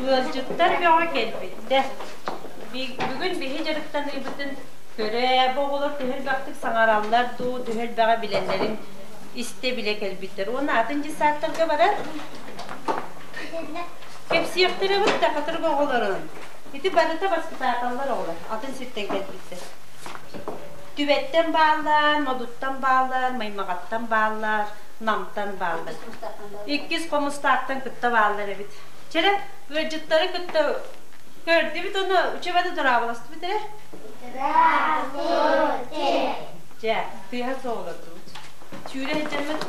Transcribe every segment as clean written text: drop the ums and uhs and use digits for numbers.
Ыалдьыттар бөҕө кэлбиттэр. Бүгүн биһи дьарыктаныыбытын көрө, бу оҕолор төһө элбэхтик саҥараллар дуу, төһө элбэҕи билэллэрин истэ-билэ кэлбиттэр. Уонна атын дьыссааттарга баран кэпсиэхтэрэ эбит да хатырык оҕолорун. Ити барыта баспытааталлар оҕолор, атын сиртэн кэлбиттэр. Түбэттэн бааллар, Модуттан бааллар, Маймаҕаттан бааллар, Намтан бааллар. Иккис Хомустаахтан кытта бааллар эбит. Чэрэ, ыалдьыттары кытта көрдүбүт уонна учебаны дорооболостубут эрэ? Здравствуйте! Дьэ, тыаһа суох олордубут. Сүүрэ сылдьаммыт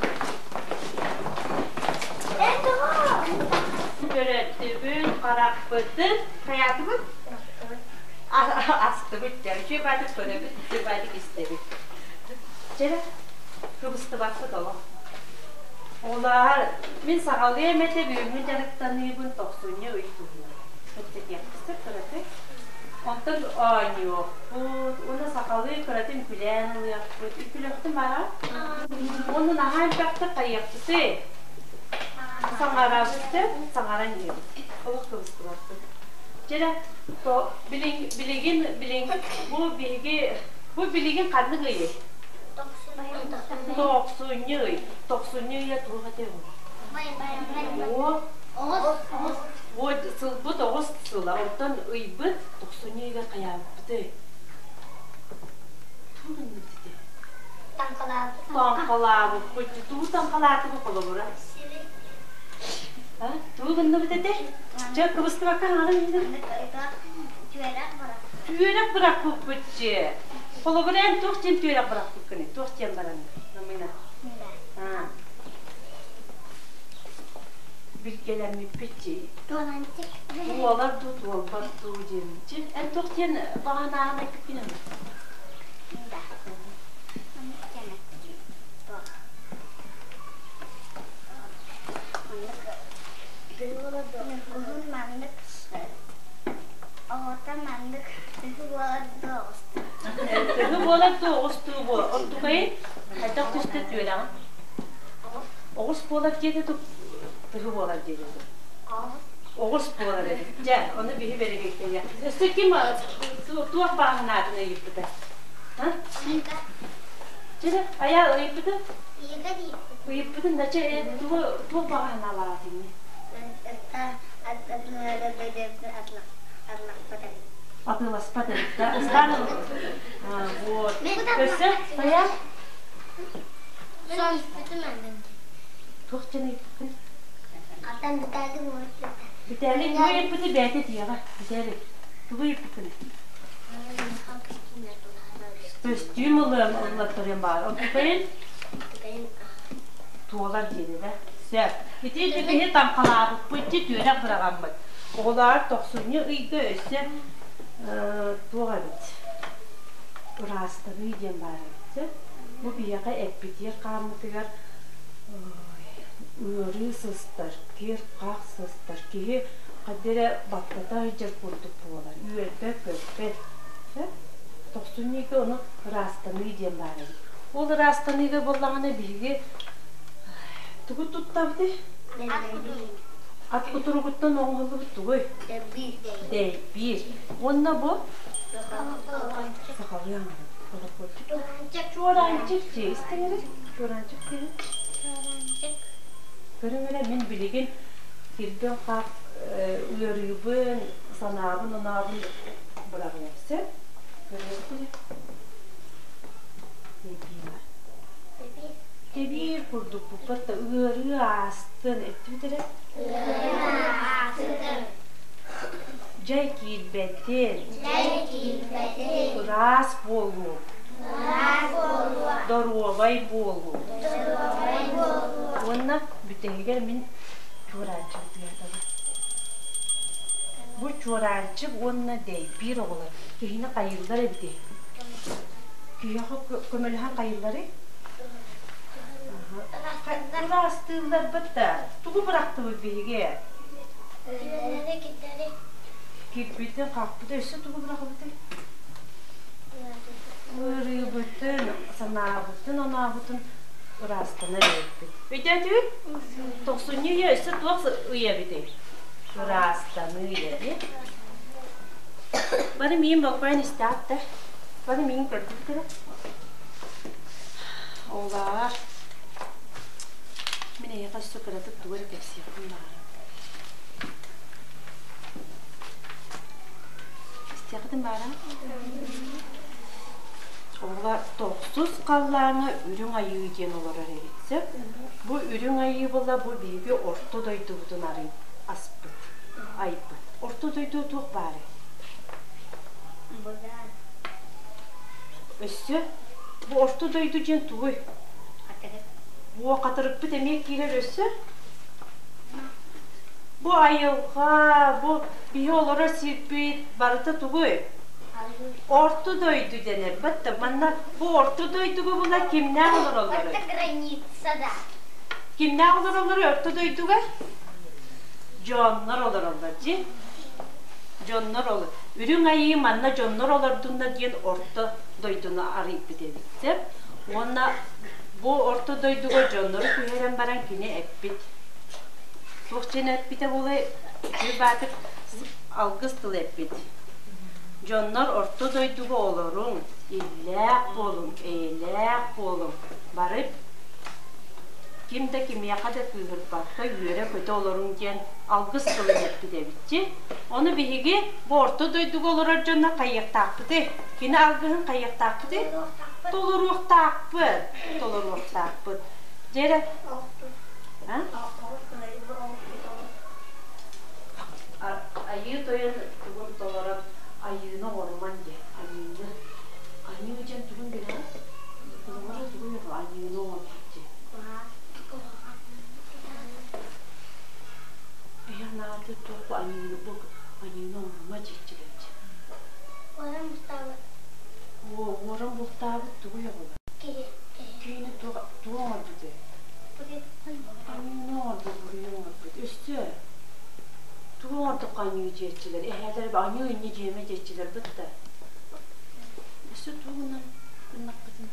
Көрөттүбүт, харахпытын хайаатыбыт? Астыбыт дьэ, үчүгэй баайдык көрөбүт, үчүгэй баайдык истэбит. Чэрэ, кыбыстыбаппыт олох. Оҕолоор, мин саҕалыам этэ бүгүҥҥү дьарыктаныыбын тохсунньу ый туһунан. Кэпсэтиэхпит кыракый. Онтон оонньуохпут, уонна сахалыы кыратын үкүлээн ылыахпыт. Үкүлүөхтүм бара. Уонна наһаа элбэхтик хайыахпытый? Саҥарабыт, саҥаран иһэбит. Олох кыбыстыбаппыт. Дьэ, билигин, билигин, бу биһиги, бу билигин ханнык ыйый? Тохсунньу ый. Тохсунньу ыйа туох этэ О, вот сылбыт оҕус сыла. Оттон ыйбыт тохсунньу ыйыгар хайаабыппытый? Тугу гынныбыт ити? Таҥхалаабыппыт. Тугу таҥхалаатыбыт холобура? Тугу гынныбыт этэ? Чэ, кыбыстыбакка хаҥаран иһин. Түөрэх бырахпыппыт дьэ. Холобура эн туох диэн түөрэх бырахпыккыный? Туох диэн баран? Намыына. Билгэлэммиппит дии. Туолар дуу, туолбат дуу диэн. Эн туох диэн баҕанааҕын эппиккин Да. Уһун маннык оҕото маннык тыһы буолар дуо оҕустуу. Тыһы буолар дуо оҕустуу буол. Онтукайын хайдах түстэ түөрэҕин? Оҕус буолар диэтэ тыһы буолар диэтэ Оҕус буолар эбит. Дьэ, ону биһи бэригиттэнэ. Өссө ким туох бааһынаатын ыйыппыта? Чэ, айаа ыйыппыта? Ыйыппытын да чэ, туох баҕаһынаалаатын? Атыыласпат эбит да. Ыстаан вот. Өссө Таян? Туох диэн ыйыппыккын? Бүтээлик тугу ыйыппыты бэйэтэ этиэҕэ. Бүтээлик тугу ыйыппыккын? Көстүүм ылыам ыллаттарыам баар. Онтукайын туолар диэни да. Сөп. Ити биһи таҥхалаабыппыт дьи түөрэх быраҕаммыт. Оҕолоор тохсунньу ыйга өссө туох эбит? Ыраастаныы диэн баар эбит. Сөп. Бу биһиэхэ эппитиэр хааммытыгар ыарыы сыстар, кир-хах сыстар. Киһи хайда эрэ баттата сылдьар курдук буолар, үөрбэт-көппөт. Сөп? Тохсунньуга ону ыраастаныы диэн баар эбит. Ол ыраастаныыга буоллаҕына биһиги тугу туттабытый? Ат кутуругуттан оҥоһуллубут тугуй? Дэйбиир. Уонна бу сахалыы аҥарын. Чуораанчык дии, истиҥ эрэ. Чуораанчык диэн. Чуораанчык. Көрүҥ эрэ, мин билигин кирбин хаах ыарыыбын, санаабын, онообун быраҕыам сөп. Көрүөхпүт эрэ. Тэбиир курдук буппат да ыарыы аастын эттибит эрэ. Ыарыы аастын. Дьай киирбэтин. Дьай киирбэтин. Ыраас буолуу. Ыраас буолуо. Доруобай буолуу. Доруобай буолуо. Уонна бүтэһигэр мин чуораанчык тыатабын. Бу чуораанчык уонна дэйбиир оҕолор киһини хайыыллар эбитий? Киһиэхэ көмөлөһөн хайыылларый? Ыраастыылларбыт да, тугу бырахтыбыт биһиги? Кирбитин, хахпытын, өссө тугу бырахыбытый? Ыарыыбытын, санаабытын, онообутун ыраастанар эбиппит. Өйдөөтүгүт? Тохсунньу ыйа өссө туох ый эбитий? Ыраастаныы эбит. Бары миин болҕойон истэҕиттэр. Бары миин көрдүктэрэ. Олаар. Мин эйиэхэ өссө кыратык тугу эрэ кэпсиэхпин баҕарабын. Истиэххитин баара? Оҕолор тохсус халлааҥҥа үрүҥ айыы диэн олорор эбит сөп. Бу үрүҥ айыы буолла бу биһиги орто дойдубутун арый аспыт, айбыт. Орто дойду туох баарый? Өссө бу орто дойду диэн тугуй? Буо хатырыкпыт эмиэ киирэр өссө? Бу айылҕа, бу биһи олорор сирбит барыта тугуй? Орто дойду дэнэр. Батта манна бу орто дойдуга була кимнээх олороллорой? Орто граница да. Кимнээх олороллорой орто дойдуга? Дьоннор олороллор дии. Дьоннор олор. Үрүҥ айыы манна дьоннор олордуннар диэн орто дойдуну арыйбыт эбит. Сөп. Уонна бу орто дойдуга дьоннору түһэрэн баран кини эппит. Туох диэн эппитэ буолай? Үтүө Баатыр алгыс тыл эппит. Дьоннор орто дойдуга олоруҥ, иллээх буолуҥ, эйэлээх буолуҥ, бары ким да кимиэхэ да кыыһырбакка үөрэ-көтө олоруҥ диэн алгыс тылын эппит эбитчи. Ону биһиги бу орто дойдуга олорор дьонно хайыахтаахпытый? Кини алгыһын хайыахтаахпытый? Толоруохтаахпыт. Толоруохтаахпыт. Дьэ эрэ. Айыы тойон тугун толорон айыыны оҥоруман диэн. Айыыны. Айыы диэн тугун билэҕин? Тугун тугун айыыны оҥорбут диэн. Эйэ туох айыыны бу айыыны оҥорума диэччилэр дии. Уоран бултаабыт. Уоран бултаабыт тугуй оҕолор? Киһи. Киһини тугу оҥорбутуй? Аньыыны оҥорбут, буруйу оҥорбут. Өссө тугу оҥордоххо аньыы диэччилэр? Эһээлэр аньыы инньэ диэмэ диэччилэр бытта. Өссө тугунан гыннахпытын?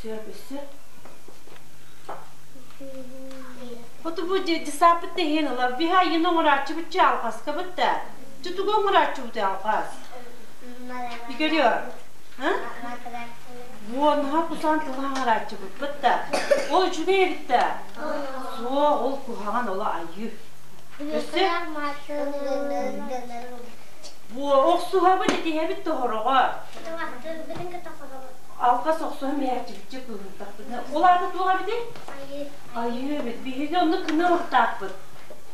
Сөп, өссө? Хоту бу десаппыт иһин ылар. Биһи айыны оҥорааччыбыт чэ алҕаскабыт да. Чэ тугу оҥорааччыбыт алҕас? Игорё, Буонаһа кусаан тыла аҥарааччыбыппыт да. Ол үчүгэй эбит да. Суох, ол куһаҕан оло айыы. Өссө Буо охсуһабыт этиһэбит тоһороҕо. Алҕас охсуһан биһээччибитчэ кыыһырдахпытына. Ол аата туох эбитий? Айыы эбит. Биһиги онно кына ылыктаахпыт.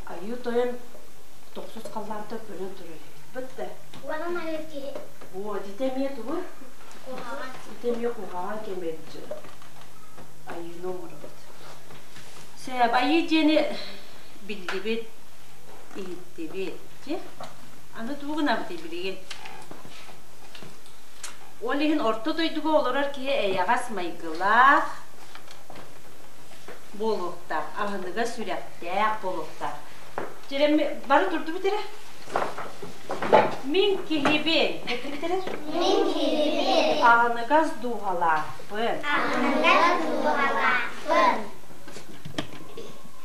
Айыы тойон тохсус халлаантан көрөн турар эбит. Бытта. Уонан айыы киһи. Вот, ити эмиэ тугуй? Куһаҕан. Ити эмиэ куһаҕан кэмэлдьи. Айыыны оҥоробут. Сөп, айыы диэни биллибит, иһиттибит. Дьэ, аны тугу гынабытый билигин? Ол иһин орто дойдуга олорор киһи эйэҕэс майгылаах буолуохтаах, аһыныга сүрэхтээх буолуохтаах. Дьэ, бары турдубут эрэ? Мин киһибин. Эттибит эрэ? Мин киһибин. Аһыныгас дууһалаахпын. Аһыныгас дууһалаахпын.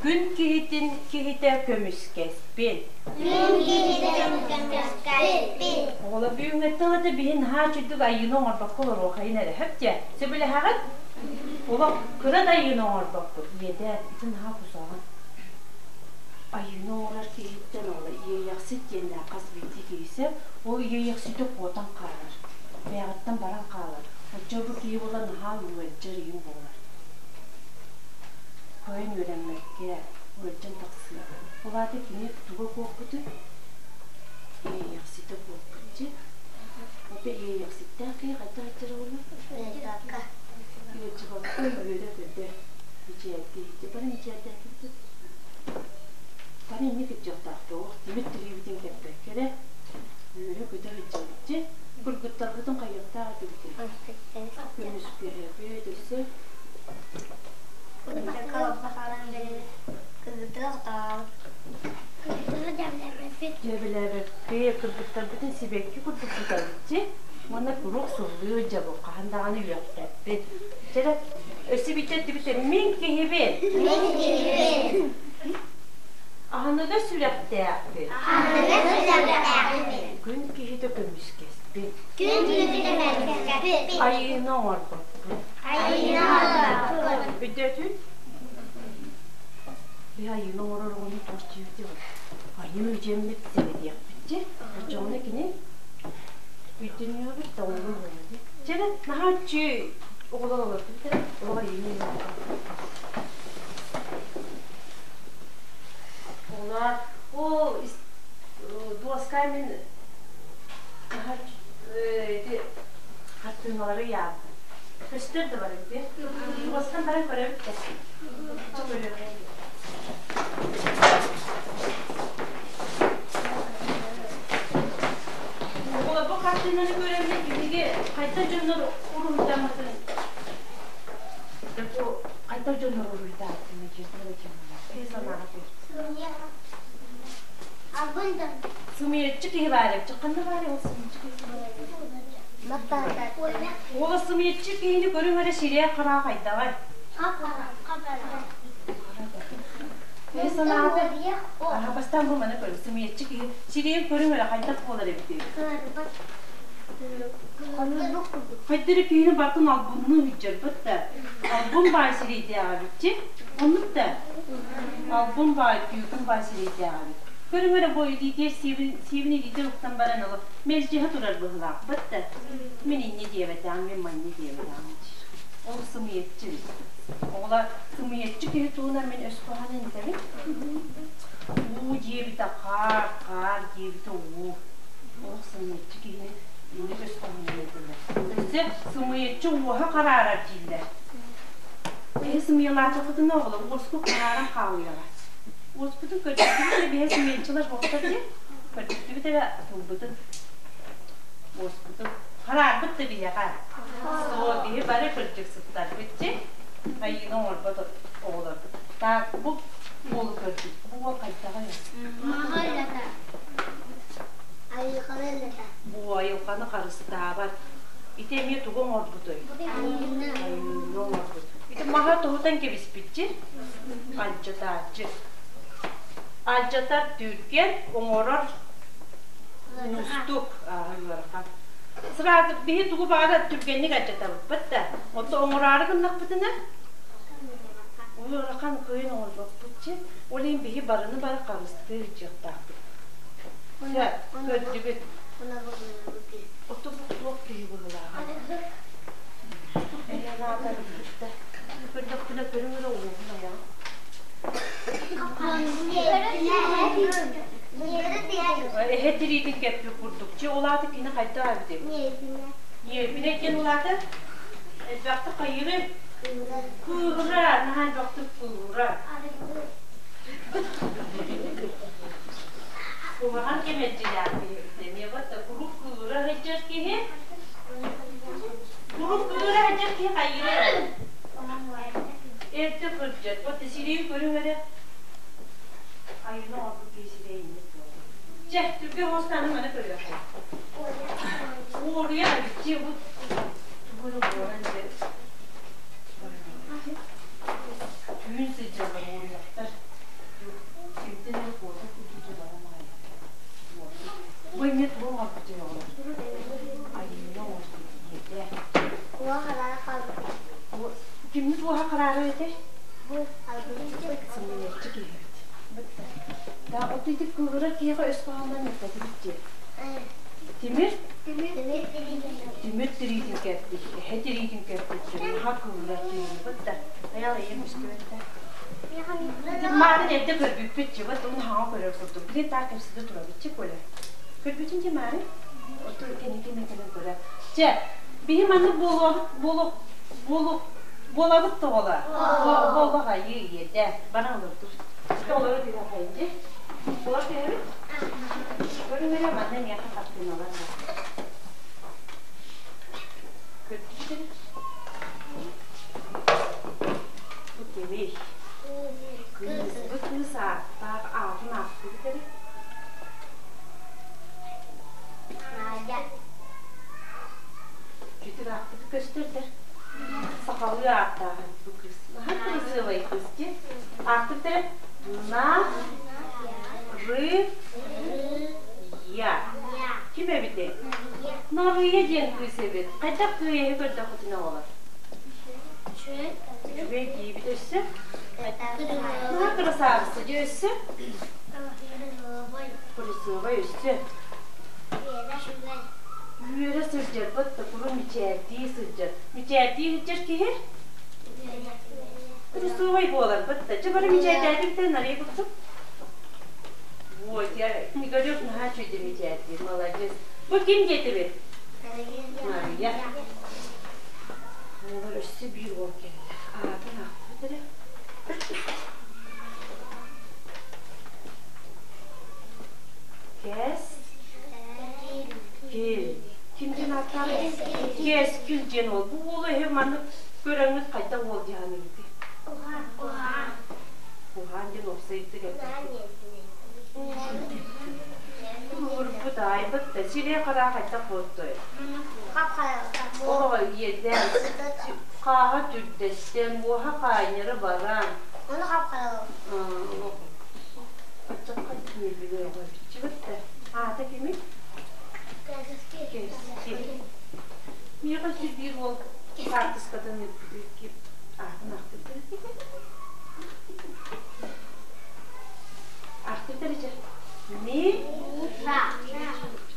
Күн киһитин киһитэ көмүскэспин. Күн киһитэ көмүскэспин. Оҕолор бүгүҥҥүттэн ылата биһи наһаа үчүгдүк айыыны оҥорбокко олоруохайын эрэ сөп дии. Сөбүлэһэҕит? Олох кыра да айыыны оҥорбоппут. Иэдээн, ити наһаа кусаҕан. Айыыны оҥорор киһиттэн ол иэйэхсит диэннээх хас биирдии киһисэ, ол иэйэхсити куотан хаалар, бэйэҕиттэн баран хаалар. Оччо бу киһи буолан наһаа ыалдьар ийэм буолар. Кыайан үөрэммэккэ, ыалдьан тахсыа. Ол аата кини туга куоппутуй? Иэйэхситэ куоппут дии. Ото иэйэхситтээх киһи хайдах ыалдьара буолуой? Ыалдьыбакка. Ыалдьыбакка үөрэ-көтө мичээрдии. Бары мичээрдээтибит Бары инник ыдьыахтаахтар, тимир тириибитин кэппэккэ эрэ, үөрэ-көтө сылдьабыт дии. Кыргыттарбытын хайыахтаах этибитий? Көмүскэһэбит, өссө Дьээбэлээбэппит, кыргыттарбытын сибэкки курдук тутабыт дии. Уонна куруук сыллыы дьабыл, хаһан даҕаны үөхпэппит. Чэ эрэ, өссө биирдэ эттибит мин киһибин. Мин киһибин. Аһыныга сүрэхтээхпин. Аһыныга сүрэхтээхпин. Күн киһитэ көмүскэспин. Күн киһитэ көмүскэспин. Айыыны оҥорбоппун. Айыыны оҥорбоппун. Өйдөөтүн? Би айыыны оҥорор оҕону туох диэбитий Айыы дьиэммит сэмэдиэхпитчи. Оччоҕуна кини өйдөнүөбүт да оҥорор буолуо. Чэ, наһаа үчүгэй оҕолор олордубут эрэ. Олох айыыны Оҕолор, ол дуоска мин ити хартыыналары ыйаабытым. Көстөр да бар эбит. Дуоскан баран көрөбүт да. Оҕолор бу хартыынаны көрөммүт биһиги хайдах дьоннор уруһуйдаммытын бу хайдах дьоннор уруһуйдаабытын Сымыйаччы киһи баар эбит. Ханна баар ол сымыйаччы киһи? Уола сымыйаччы киһини көрүҥ эрэ сириэ хараа хайдаҕай? Киһи санаата бастаан бу маны көрүҥ сымыйаччы киһи сириэн көрүҥ эрэ хайдах буолар эбитий? Хайда эрэ киһини бартын албынныы сылдьарбыт да албын баай сирэйдээх эбитчи оннук да албын баай түүкүн баай сирэйдээх эбит көрүҥ эрэ бу илиитигэр сиэбин сиэбин илиитигэр уктан баран ылып мэлдьэһэ турар быһыылаахпыт да мин инньэ диэбэтэҕим мин манньа диэбэтэҕим диир ол сымыйаччы эбит оҕолор сымыйаччы киһи туһунан мин өс хоһоонун этэбин уу диэбитэ хаар хаар диэбитэ уу олох сымыйаччы киһини инник өс хоһоонун этэллэр өссө сымыйаччы уоһа хараарар дииллэр киһи сымыйалаатаххытына оҕолор уоску харааран хаалыаҕа уоспутун көрдөрдүбүт эрэ биһэ сымыйаччылар буолтар дии көрдөрдүбүт эрэ тылбытын уоспутун хараарбыт да биһиэхэ суо биһи бары кырдьыксыттарбыт дии айыыны оҥорбот оҕолорбут так бу уолу көрдүк бу уол хайдаҕый Бу айылҕаны харыстаабат. Ити эмиэ тугу оҥорбутуй? Айыыны оҥорбут. Ити маһа тоһутан кэбиспитчи? Алдьатааччы. Алдьатар түргэн, оҥорор уустук. Ыарахан. Сразу биһи тугу баҕара түргэнник алдьатабыппыт да. Онто оҥороору гыннахпытына ыарахан кыайан оҥорбоппутчи. Ол иһин биһи барыны бары харыстыыр дьиэхтаахпыт. Дьэ, көрдүгүт. Оту туох киһи быһылааҕа. Эйэлаатар да. Көрдөхпүнэ көрүҥ эрэ уоһун айаҕын. Эһэ тириитин кэппит курдук. Чэ, ол аата кини хайдах эбитий? Ньиэрбинэ диэн ол аата элбэхтик хайыырый? Кыыһыра, наһаа элбэхтик кыыһыра. Куһаҕан кэмэлдьилээх киһи эмиэ да куруук кыыһыра сылдьар киһи куруук кыыһыра сылдьар киһи хайыырый эрдэ кырдьар вот сирэйин көрүҥ эрэ айыны оҥорбут киһи сирэйин инник буолар чэ түргэн оҥостон маны көрүөххэ уоруйа эбит бу тугу эрэ уоран дьэ түүн сылдьаллар уоруйахтар Кимтэн эрэ куотар курдук дьулаҕын аайы. Бу эмиэ тугу оҥорбутуй оҕолор? Айыыны оҥорбут ийэтэ. Киммит уоһа хараара этэй? Сымыйаччы киһибит. Да, от ити кыыһырар киһиэхэ өс хоһоонунан эппэтибит дии. Тимир? Тимир тириитин кэппит, эһэ тириитин кэппит, наһаа кыыһырар киһибит да. Айал ийэм үскүбэттэ. Маарын эрдэ көрбүппүт чыбыт, уну хаҥа көрөр курдук. Билин таах кэпсэтэ турабыт чэ Коля. Көрбүтүн дии Маарын? Оту кэнники кэлэн көрө. Чэ, биһи маннык буолуобут буолу буолу буолабыт тоҕола. Буолах айыы ийэтэ. Баран олордур. Олору түһэ хайдьи. Олор түһэбит. Көрүҥ эрэ манна миэхэ хартыыналар бар. Көрдүгүт эрэ? Бу кимий? Кыыс. Бу кыыс ааттаах аатын ааттыыбыт эрэ. Чүтүр ааппыты көстөр да. Сахалыы ааттаах эбит бу кыыс. Наһаа кырасыабай кыыс дии. Ааттык эрэ? На. Нарыйа. Ким эбитий? Нарыйа диэн кыыс эбит. Хайдах кыайыһы көрдөххүтүнэ оҕолор? Үчүгэй диибит өссө. Наһаа кырасаабыса дьэ өссө. Кырасыабай өссө. Үөрэ сылдьарбыт да куру мичээрдии сылдьар. Мичээрдии сылдьар киһи Кырасыабай буоларбыт да. Чэ бары мичээрдээтибит да Нарыйа курдук. Вот, я Игорек наһаа үчүгэй мичээрдиир, молодец. Бу ким диэтибит? Нарыйа. Олор өссө биир уол кэллэ. Аатын аахпыт эрэ. Кэс Кил. Ким диэн ааттаах? Кэскил диэн уол. Бу уолу эһи маннык көрөҥҥүт хайдах уол диэн ыйытый? Уһаан диэн уопсайдык эппит. Урбут айбыт да сирэй хараа хайдах буоттой? Оҕо иэдээн хааһа түрдэстэн, уоһа хаанньары баран. Ону хап-хара. Оччоххо билэр оҕо эбит да. Аата кимий? Кэскил. Миэхэ өссө биир уол хаартыскатын ыыппыт аатын аахтыбыт. Аахтыбыт эрэ Ми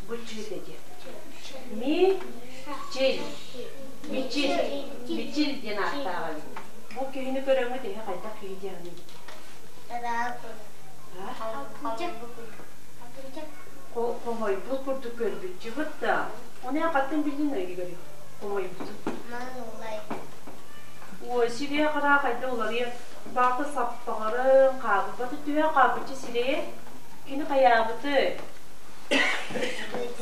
Бычыыт эти. Ми Чил. Мичил. Мичил диэн ааттааҕа эбит. Бу киһини көрөҥҥүт эһи хайдах киһи диэҕиний? Хомойбут курдук көрбүччүбүт да. Оны хаттан билин Игорь хомойбутун. Ой, сирэйэ хараҕа хайда уларыйар. Баата саппаҕырын, хаалбыт түһэн хаалбычча сирэйэ. Кини хайаабыты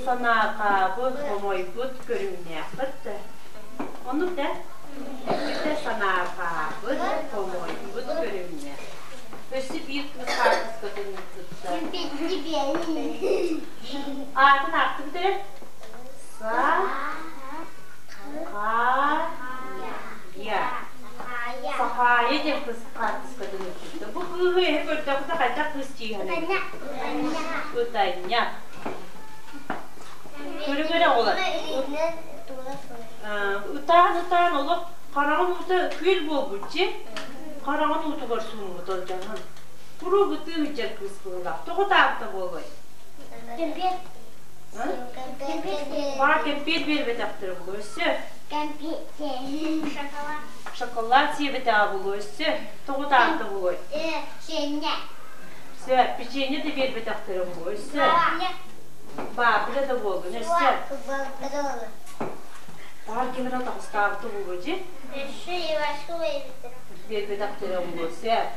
санаакаабыт, хомойбут көрүҥнээхпит да. Оннук да? Бүтэ санаакаабыт, хомойбут көрүҥнээх. Өссө биир кыыс хаартыскатын ыыппыттар. Аатын аахтыбыт эрэ? Са Ха Я Сахаайа диэн кыыс хаартыскатын ыыппыттар. Бу кыыһы эһи көрдөххүтэ хайдах кыыс тииһэний? Ытанньа. Көрүҥ эрэ оҕолор. Ытаан-ытаан олох хараҕын уута күөл буолбут дьи. Хараҕын уутугар сууммут ол дьонун. Куруук ытыы сылдьар кыыс быһыылаах. Тоҕо ытаабыта буолуой? Кэмпиэт. Баар кэмпиэт биэрбэтэхтэрэ буолуо өссө. Кэмпиэт. Шоколад. Шоколад сиэбэтэҕэ буолуо өссө. Тоҕо ытаабыта буолуой? Печенье. Сөп, печенье да биэрбэтэхтэрэ буолуо өссө. Баапыля да буоллун өссө. Баар ким эрэ таҕыстаабыта буолуо дьи. Өссө Ивашка Биэрбэтэхтэрэ буолуо сөп.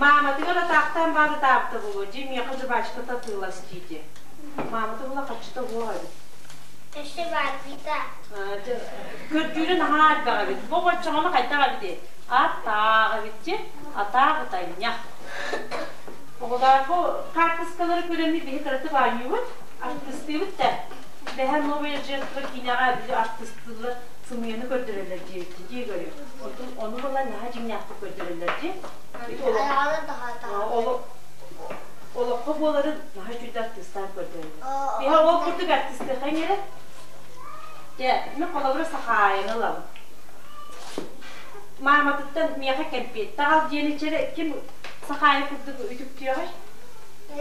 Мааматыгар атаахтаан баар ытаабыта буолуо дьи, миэхэ жвачка татыылас дии. Маамата була хаччыта буол эбит. Өссө барбита. Көрдүүрүн наһаа элбэх эбит. Бу оччоҕуна хайдах эбитий? Атаах эбит дьи. Атаах ытанньах. Оҕолооху хаартыскалары көрөммүт биһи кыратык оонньуубут, артыстыыбыт да. Бэһэ новая жертва киинэҕэ били артыстыыллар сымыйаны көрдөрөллөр диэбитти дии көрү. Онтон ону була наһаа дьиҥнээхтик көрдөрөллөр дии. Олоххо буоларын наһаа үчүгэй артыыстаан көрдөрөллөр. Биһи ол курдук артыстыахха иҥэрэ. Дьэ, мин холобура Сахаайаны ылабын. Мааматыттан миэхэ кэмпиэттэ аҕал диэни чэрэ ким Сахаайа курдук үтүктүөҕэй? Ой,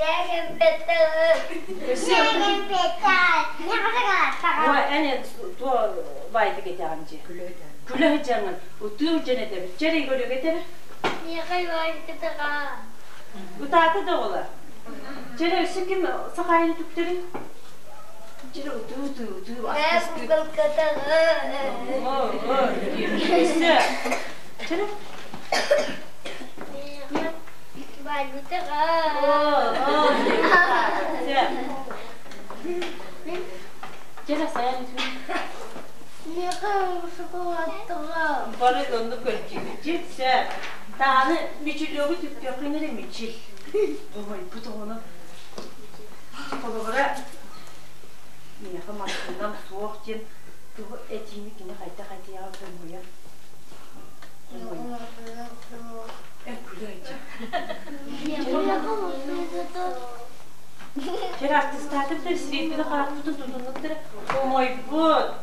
эн туо баайдык этэҕин дьи. Күлэ сылдьаҥҥын, ытыы сылдьан этэбит. Чэр Игорьга этэр. Ытаата да оҕолор. Чэрэ өссө ким Сахаайаны үтүктэрий? Чэрэ ытыы ытыы ытыы астыстыы. Өссө. Чэрэ. Бары оннук көрдүүбүт сөп. Даҕаны мичилиогу түптүөххүн эрэ мичил. Оҕойбут оҕону холобура миэхэ массыынам суох диэн тугу этиини кини хайдах этиэҕэ хомуйар. Чэр артистаатым да сирэйбитин харахпытын тутуннуктар хомойбут.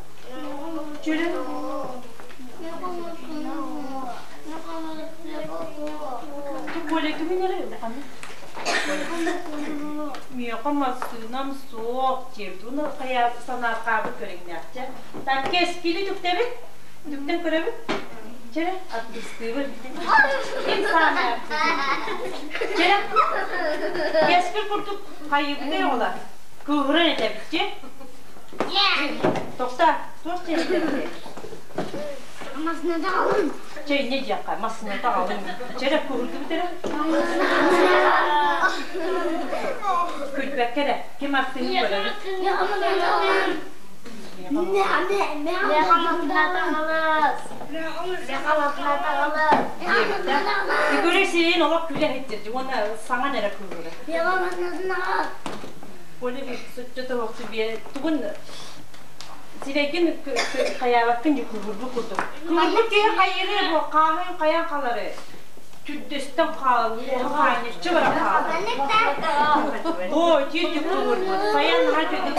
Чөрө Коля кимин эрэ улаханнык Миэхэ массыынам суох, диэбит. Уну хайа санаарҕаабыт көрүҥнээхчэ. Так кэскили түктэбит, түктэн көрөбүт. Чэрэ, артистыыбыт. Ким саамай артист? Чэрэ, кэскил курдук хайыыбытай оҕолор? Кыыһыран этэбит, Тохта, туох чэй этэбит? Массыыната аҕалын. Чэй не диэххэ, массыыната аҕалын. Чэрэ, куһурдубут эрэ. Күлбэккэ эрэ, ким артыыһын көрөбүт? Игорь сиин олох күлэ иһиттирди уонна саҥан эрэ кыыһыра. Коля соччо тоһохсу биэ тугун сирэйгин хайаабаккын дьэ куһурбут курдук. Кыһырбыт киһи хайыыры бу хааһын хайаан халары түрдөстөн хаалан хаанньаччы баран хаалар. О, тиэрдик куһурбут. Хайаан наһаа түрдүк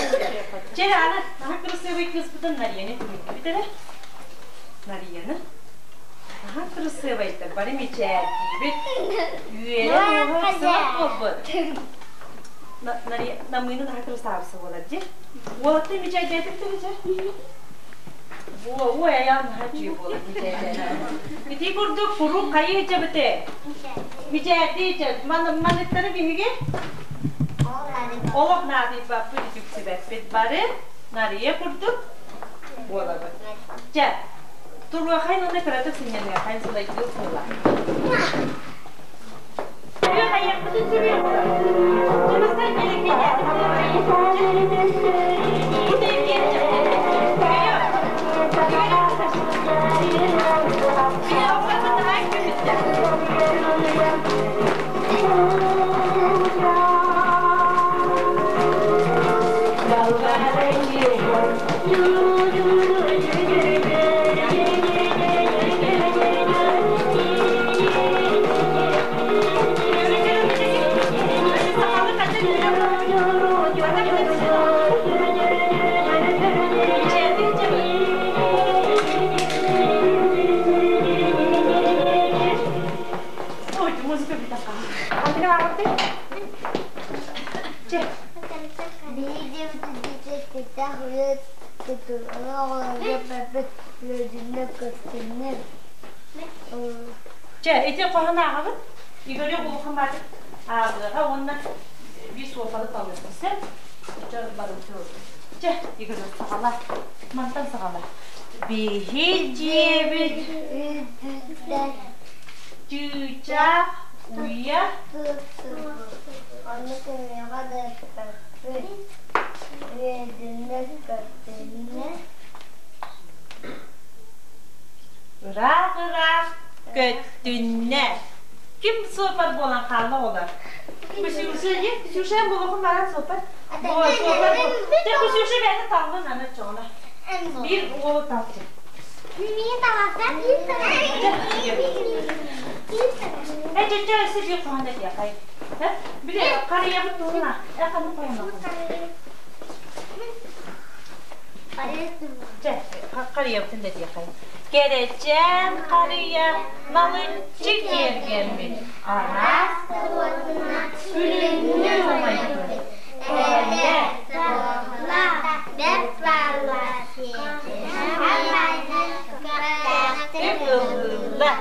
Чэ, аны наһаа кырасыабай кыыспытын Нарияны түмүктүбүт эрэ. Нарияны. Наһаа кырасыабайдар, бары мичээрдиибит. Үөрэн уоһа сылах буолбут. Намыыны наһаа кырасаабыса буолар дии. Уолаттар мичээрдээтик да мичээр. Буо, ой, айаан наһаа үчүгэй буолар мичээрдээн. Ити курдук куруук хайыы ичэбите. Мичээрдии ичэ. Маныттары биһиги Олох наадыйбаппыт, үтүксүбэппит бары Нарыйа курдук буолабыт. Чэ, туруохайын уонна кыратык сынньаныахайын сылайдыы буола. Хайыахпытын сүрүөххэ. Чымыстан Ой, музыка Чэ, ити хоһун ааҕабыт. Игорь улахан баатыр ааҕыаҕа уонна биир суопалы талыахпыт сөп. Чэ, барыбыт Чэ, Игорь, саҕала. Мантан саҕала. Биһи дьиэбит Чыычаах уйа Ону кымыаҕа да эппэппит, үөдүннэр көттүннэр Ыраах-ыраах көттүннэ. Ким суопар буолан хаалла оҕолор? Ксюша, Ксюша буолуохун баран суопар. Суопар. Те Ксюша бэйэтэ таллын аны чоҕуна. Биир уолу талчы. Э, чэ, өссө биир хоһоон этиэхэй. Били харыйабыт туһуна. Э, ханнык хоһоон Чэ, харыйабытын да этиэхэй. Кэрэчээн харыйа налыччы киэргэммит. Араас күлүҥҥү умайбыт. Эрэ, туохла, бэрт баалла Ылла.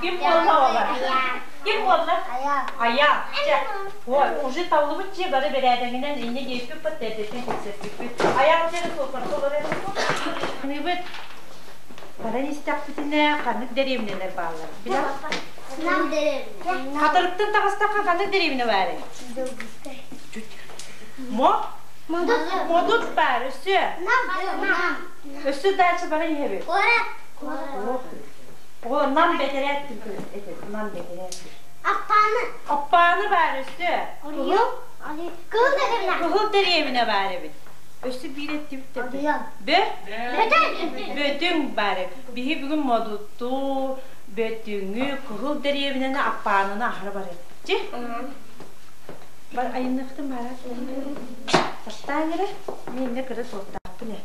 Ким буолла оҕолор? Ким буолла? Айа. Чэ, уже таллыбыт дьиэ бары бэрээдэгинэн инньэ диэппит эрдэтин кэпсэппиппит. Айаал дьиэ суоппарга олорор Ныбыт баран истэхпитинэ ханнык дэриэбинэлэр бааллар? Билэр? Хатырыктан таҕыстахха ханнык дэриэбинэ баарый? Мо? Модут баар, өссө. Өссө дальше баран иһэбит. О, нам бэтэрээт этэ, нам бэтэрээт. Аппааны. Аппааны баар өссө. Кыһыл дэриэбинэ баар эбит. Өссө биир эттибит Бө? Бөтүҥ баар. Биһи бүгүн модуту, бөтүҥү, кыһыл дэриэбинэни аппааныны аһара барыт. Чи? Бар айынныахтын баара. Тастаан эрэ. Мен инне кыра суоттаахпын ээ.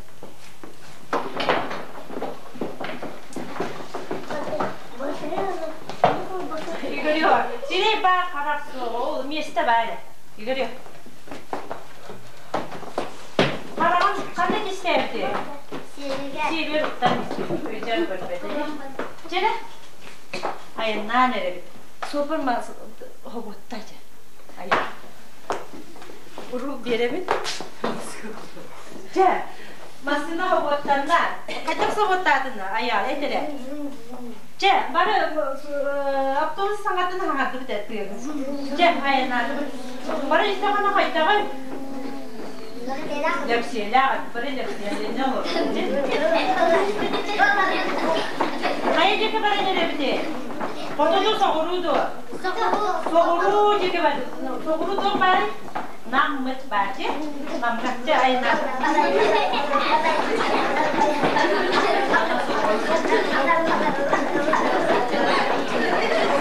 Игорь, сирэй баар харах суоҕа, ол миэстэ баар. Игорь, Хараҕын ханна кистээбити? Сиэбигэр уктан өйдөөн көрбөтө. Чэрэ, айаннаан эрэбит. Супер хоботта дьэ. Айан. Уруу биэрэбит. Дьэ, массыына хоботтанна. Хайдах соботтаатына айаал этэрэ. Чэ, бары автобус саҥатын хаҥардыбыт этиэҕин. Дьэ, айаннаатыбыт. Бары истэҕинэ хайдаҕый? Лэпсиэлээх, бары лэпсиэлэнэ олордум. Хайа диэки баран эрэбитий? Хотугу соҕуруу дуо? Соҕуруу диэки бар. Соҕуруу туох баарый? Наммыт баар дии. Наммытча айаннаат.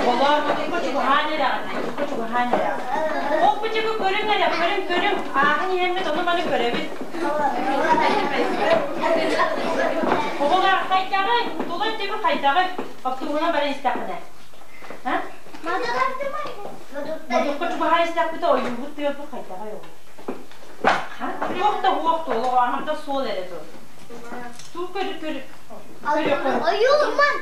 Олоор мутукка чугаһаан эрэҕин, мутукка чугаһаан эрэҕин. Ол бычыгы көрүҥ эрэ, көрүҥ, көрүҥ. Ааһан иһэммит ону-маны көрөбүт. Оҕолор хайдаҕый? Тула өттүгү хайдаҕый? Оптугунан баран истэххинэ. А? Мутукка чугаһаан истэхпитэ ойуубут тыалбыт хайдаҕый оҕо? Туох да уох туолук, аһамта суол эрэ тур. Туу көрү көрү. Ойуурман.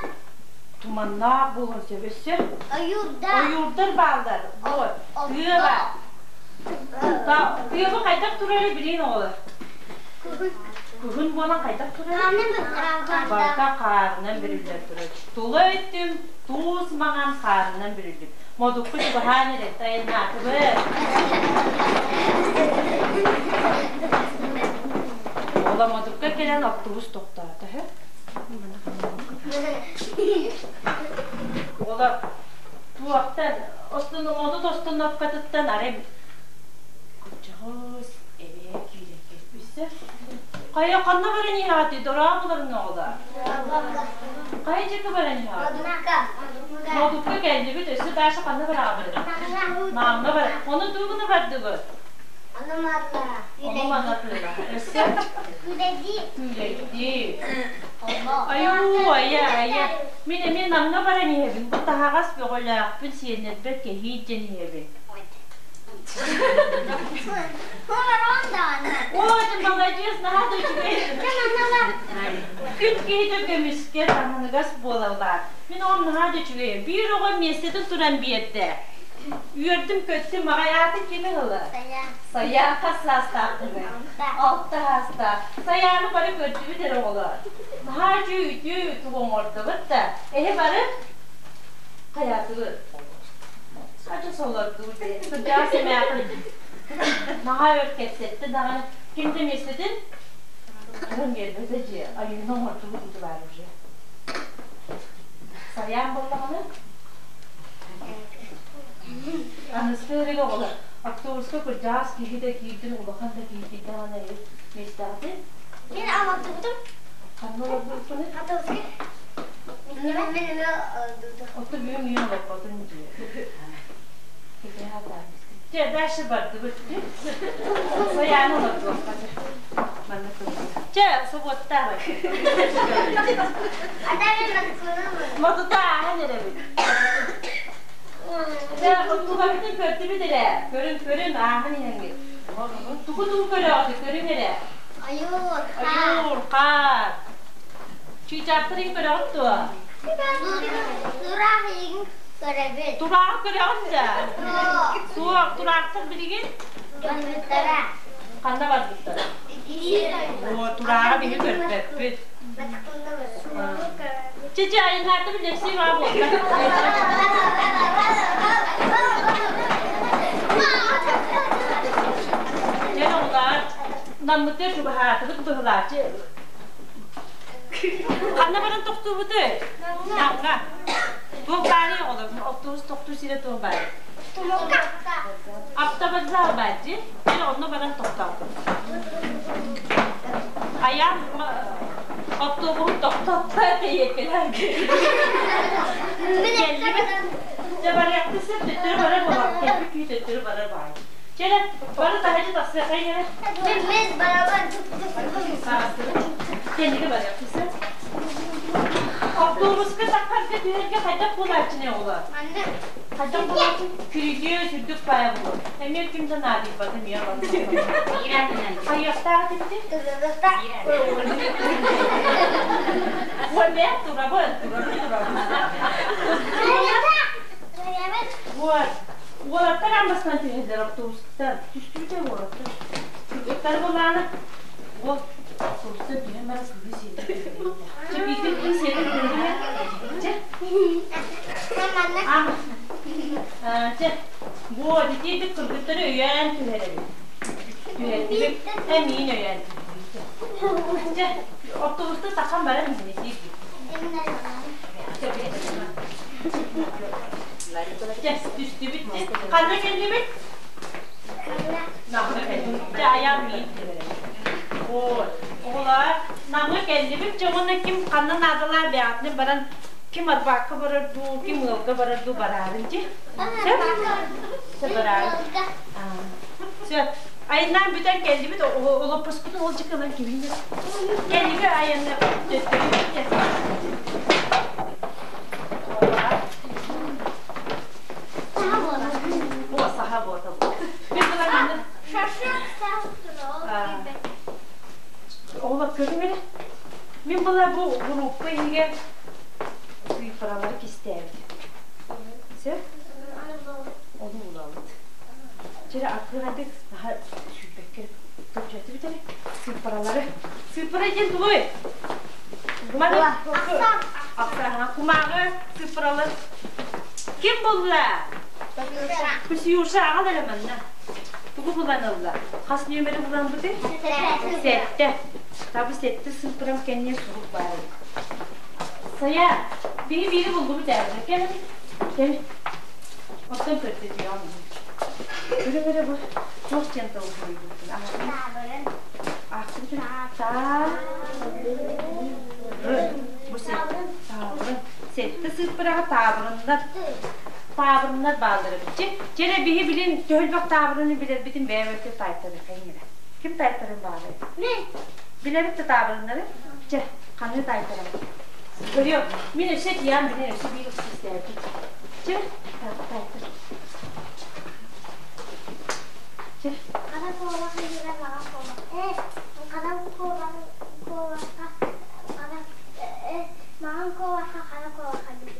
Туманнаах буолуон сөп өссө. Ойуурдар. Ойуурдар бааллар. Вот. Тыа баар. Тыабы хайдах турары билин оҕолор. Күһүн буолан хайдах турары? Барыта хаарынан бүрүллэн турар. Тула өттүм туус маҥан хаарынан бүрүллүм. Модукку чугаһаан эрэ тайнаатыбыт. Ола модукка кэлэн автобус тохтоото. Ола туохтан модут остановкатыттан арай кырдьаҕас эбээ киирэн кэлбиссэ. Хайа ханна баран иһэҕитий дорооболорун оҕолор? Хайа дьиэкэ баран иһэҕит? Модукка кэллибит, өссө Даша ханна бараҕабыт? Маамҥа бар. Ону дуу гына бардыбыт? Ону манатыыла. Өссө? Күүлэйдии. Айуу, айа, айа. Мин эмиэ Намҥа баран иһэбин. Бу таһаҕас бөҕөлөөхпүн, сиэннэрбэр кэһиит диэн иһэбин. Оо, ты молодец, наһаа да үчүгэй. Күн киһитэ көмүскэ таҥыныгас буолаллар. Мин оҕом наһаа да үчүгэй. Биир оҕо миэстэтин туран биэрдэ. Үөрдүм-көттүм, аҕай аатын кими ыла? Сайаан хас саастаахтыный? Алта саастаах. Сайааны бары көрдүбүт эрэ оҕолор. Наһаа үчүгэй үтүө тугу оҥордубут да. Эһи бары хайаатыбыт? Адьас олордубут дии. Кырдьаҕас эмээхин наһаа өр кэпсэттэ даҕаны. Ким да миэстэтин туран биэрбэтэ дьиэ. Айыыны оҥордубут баар уже. Сайаан буоллаҕына Аныгыскы эрэг оҕолор автобуска кырдьаҕас киһи да киирдин, улахан да киһи киирдэҕинэ миэстэҕитин Мин олордубутум. Ханна олордубуккунуй? Автобуска. Мин эмэ олордубутум. Оттон бүгүн үйэн олорботун дии. Чэ, дальше бардыбыт. Сайааны олордуохха. Манна Чэ, собуоттаабай. Мотута ааһан эрэбит. Дьэ, тугабытын көрдүбүт эрэ. Көрүн, көрүн, ааһан иһэҥҥит. Тугу-тугу көрөҕүт, көрүҥ эрэ. Ойуур, Ойуур, хаар. Чыычаахтарын көрөҕүт дуо? Тураах игин көрөбүт. Турааҕы көрөҕүт да? Суох, тураахтар билигин? Барбыттара. Ханна барбыттара? Оо, турааҕы биһи көрбөппүт. Чэ-чэ, айаннаатым Лепсий баа буолла. Дьэ, оҕолоор, наммытыгар чугаһаатыбыт быһылааччы. Ханна баран тохтуубутуй? Намҥа. Туох баарый оҕолор? Автобус тохтуур сирэ туох баарый? Автовокзал баар дии. Дьэ онно баран тохтоотум. Айаан автобуһун тохтотто тэйиэккэлээн кэллибит. Дьэ барыахпыт сөп төттөрү барар буолар. Кэлбит киһи төттөрү барар баҕайы. Чэ эрэ, бары таһырдьа тахсыаххайын эрэ. Мен барабан. Кэнники барыахпыт сөп. Автобуска таххарга түһэргэ хайдах буолааччыный оҕолор? Хайдах буолааччы? Күрүлүө сүрдүк баайа буолуо. Эмиэ ким да наадыйбата эмиэ Хайыахтаах этибитий? Уолбэт турабын, турабын, турабын. Вот. Уолаттар аан бастаан түһэллэр автобустан. Түстүбүтэ уолаттар. Кыргыттар буоллаҕына, уол автобустан түһэн баран кыыһы сиэтэн түһэллэр. Чэ, биирдэ кыыс сиэтэн түһэллэр. Чэ. Чэ, вот, итиитик кыргыттары өйөөн түһэрэбит. Түһэрдибит, эмиин өйөөн түһэрдибит. Чэ, автобуста тахан баран иһинэтиир. Чэ, түстүбүт. Ханна кэллибит? Намҥа кэллибит. Чэ, айаан миин түһэрэр. Вот. Оҕолоор, Намҥа кэллибит. Чэ, уонна ким ханна наадалаах бэйэҕитинэн баран ким арбаакка барар дуу, ким ыалга барар дуу бараарын дии. Сөп? Сөп бараарын. Сөп. Айаннаан бүтэн кэллибит, олоппоспутун ол дьик ылан кибин Кэллиги айанна төттөрү О, саха буота. Мен була манна. Оҕолор көрүҥ эрэ. Мин була бу группа иһигэр цифралары кистээбит. Сөп? Ону булабыт. Чэрэ атыырайдык наһаа сүүрбэккэ көрдөөтүбүт эрэ. Цифралары. Цифра диэн тугуй? Маны Ахсаан. Кумааҕы цифралар. Ким булла? Ксюша аҕал эрэ манна. Тугу булан ылла? Хас нүөмэри булан бутый? Сэттэ. Табы сэттэ сыыппарам кэнниэ сурук баар эбит. Сайа, биһи биири буллубут ээ. Кэл, кэл. Оттон көрдөтүөҕүм. Көрө-көрө бу туох диэн тыл суруйбуппун. Аахтыбытын Таабырын. Бу таабырын. Сэттэ сыыппараҕа таабырыннар. Таабырыннар бааллар эбит. Чэ, чэ биһи билин төһөлбөх таабырыны билэрбитин бэйэбэккэ таайтарыахайын эрэ. Ким таайтарын баалай? Билэбит да таабырыннары? Чэ, ханыы таайтарабыт? Көрүөм, мин өссө тиийэн билин өссө биир истээбит. Чэ, таайтар. Чэ. Хара куобах иһигэр маҕан куобах. Э, хара куобах куобахха хара э маҕан куобахха хара куобах эбит.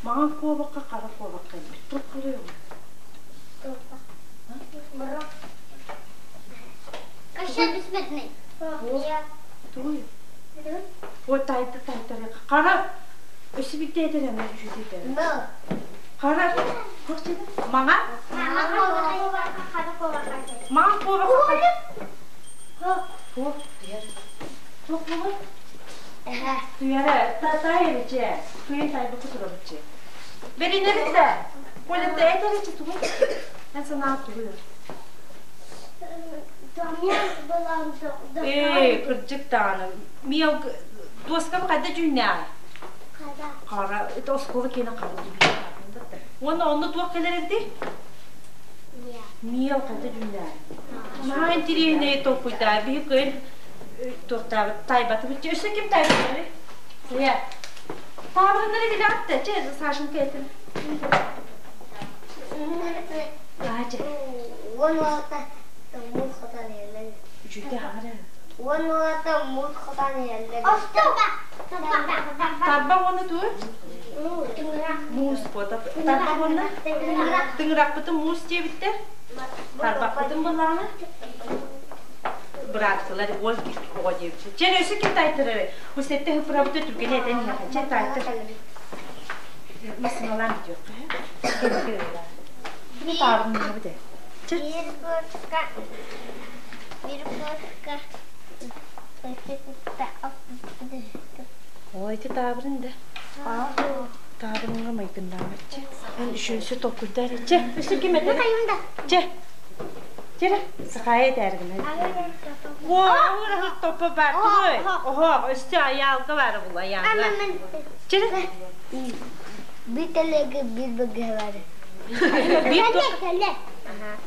Маҕан куобахха хара куобах эбит. Туох көрүөм? Каща бессмертный. Тугуй? Ой, тайты тайтары. Хара өссө биирдэ этэр эмэ үчүгэй Хара Маҥа? Маҥан куобахха Туох туйар? Туох буолар? Туйара таайырычы. Туйан тайбыкы турабычы. Бэринэбит да. Колетта этэричи тугуй? Эн санаа тугуй? Ээ, кырдьык даҕаны. Миэл дуоскам хайда дьүннээҕий? Хара. Это оскуола киэнэ хара Уонна онно туох кэлэр эбитий? Миэл хайда дьүннээҕий? Наһаа интириэһинэй толкуйдаа. Биһи кыайын туохтаабыт таайбатыбыт. Өссө ким таайбатый? Сая. Таабырыннары билэҕит да? Чэ, Сашенька этин. Аача. 16 муус хотон иһэллэр. Үчүгэй аҕара. 16 муус хотон иһэллэр. Тарба уонна тугу? Муус буота. Тарба уонна? Тыҥырахпытын муус диэбиттэр. Тарбахпытын былаана. Бырааттылар уол оҕо диэбиттэр. Чэ, өссө ким таайтарар? Бу сэттэ хыпырабыта түргэни этэн иһэхэ. Чэ, таайтар. Массыыналаан бүтүөххэ. Кини таабырыннарбыт ээ. Чэ. Биир курска биир курска Ой, ити таабырын да. Таабырынга майгыннаабат чэ. Эн үшүнсү толкуйдар. Чэ, өссө ким этэ? Чэ. Чэ, сахая этээргин. О, уура топпо бар. Тугуй? Оһо, өссө айаалга бары бул айаалга. Чэ. Bir телеги bir быгы бар. Биир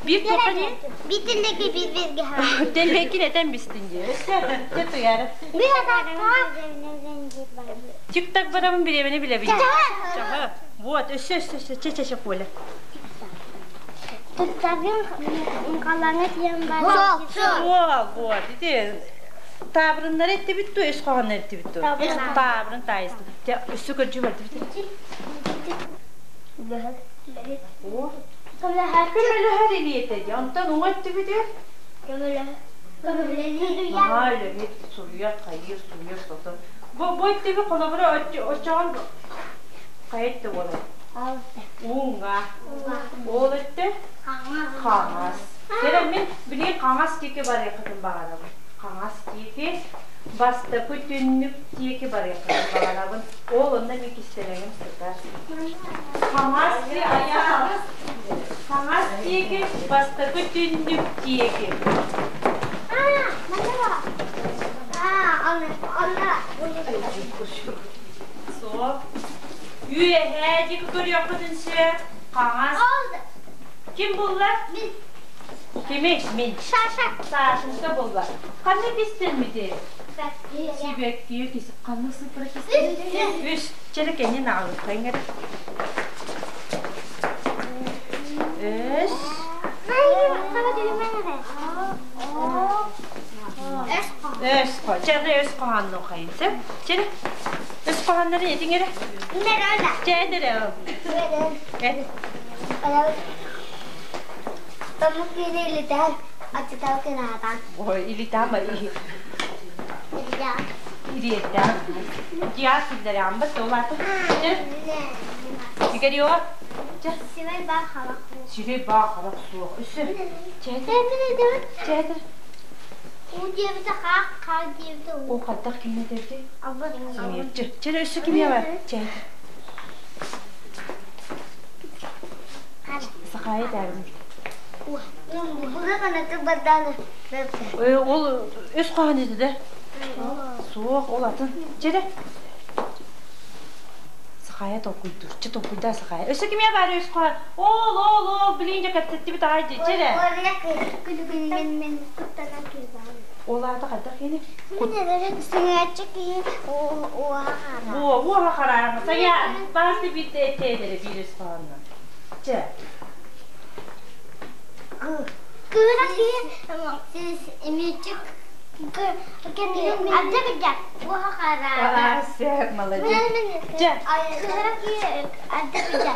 биир туохха дии? Bir телеги bir бирге бар. Теллекин этэн бистин дии. Өссө, чэ туйара. Bir adam Тик-так барабын бириэмэни билэбин. Чаһы. Вот, өссө, өссө, өссө, чэ, чэ, чэ, Коля. Туттагын қалаңа тиен бар. Суол, вот, ити таабырыннары эттибит ту, өс хоһоннор эттибит ту. Таабырын таайыстын. Те өссө көрдүү бардыбыт. О, көмөлөһөр илиэтэ дии. Онтон уҥа өттүбүтү? Аhaa, үлэһит суруйар, хайыыр, суруйар, сотор. Бу бу өттүбү холобура оччоҕон хайа өттө буолар? Уҥа. Ол өттө? Хаҥас. Кэлэ мин билигин хаҥас диэки барыаххытын баҕарабын. Хаҥас диэки бастакы түннүк диэки барыаххытын баҕарабын. Ол онно мин кистэлэҥим сытар. Хаҥас айаҕас. Хаҥас диэки бастакы түннүк диэки. Суох. Үөһээ диэки көрүөххүтүн сөп. Хаҥас. Ким булла? Мин. Кими? Мин. Саша. Сашенька булла. Ханна кистэммити? Сибэкки кис ханна сыпыра кистэммити? Үс. Чэрэ кэннин аҕалыаххайыҥ эрэ. Үс. Өс хо. Чэрэ өс хоһоонну хайын сөп. Чэрэ. Өс хоһооннорун этиҥ эрэ. Чэ эрэ. Эт. Тому кири илитään, ачытал кынаатан. Ой, илитään бар. Ириэттээн. Дьиа киллэрэҕин туолаата. Чэ. Игорё. Чэ. Сирэй баа харах. Сирэй баа харах суох. Өссө. Чээтэр. Чээтэр. Уу диэбитэ хаах, хаар диэбитэ уу. О, хайдах кимне диэбити? Абы. Чэ, чэ, өссө кимиэ бар? Чээтэр. Сахаайа даарым. Ол өс хоһоон этэ да? Суох, ол атын. Чэ Сахаайа толкуйдуур. Чэ толкуйдаа Сахаайа. Өссө кимиэ баар өс хоһоон? Ол, ол, ол, билигин дьэ кэпсэттибит аҕай дии. Чэ эрэ. Ол аата хайдах киһини? Буо, уоха хараама. Сайа, баасты биирдэ эттээтэрэ биир өс хоһоонно. Чэ. Кыыра киһи эмиэчик Сөп, молодец. Чэ.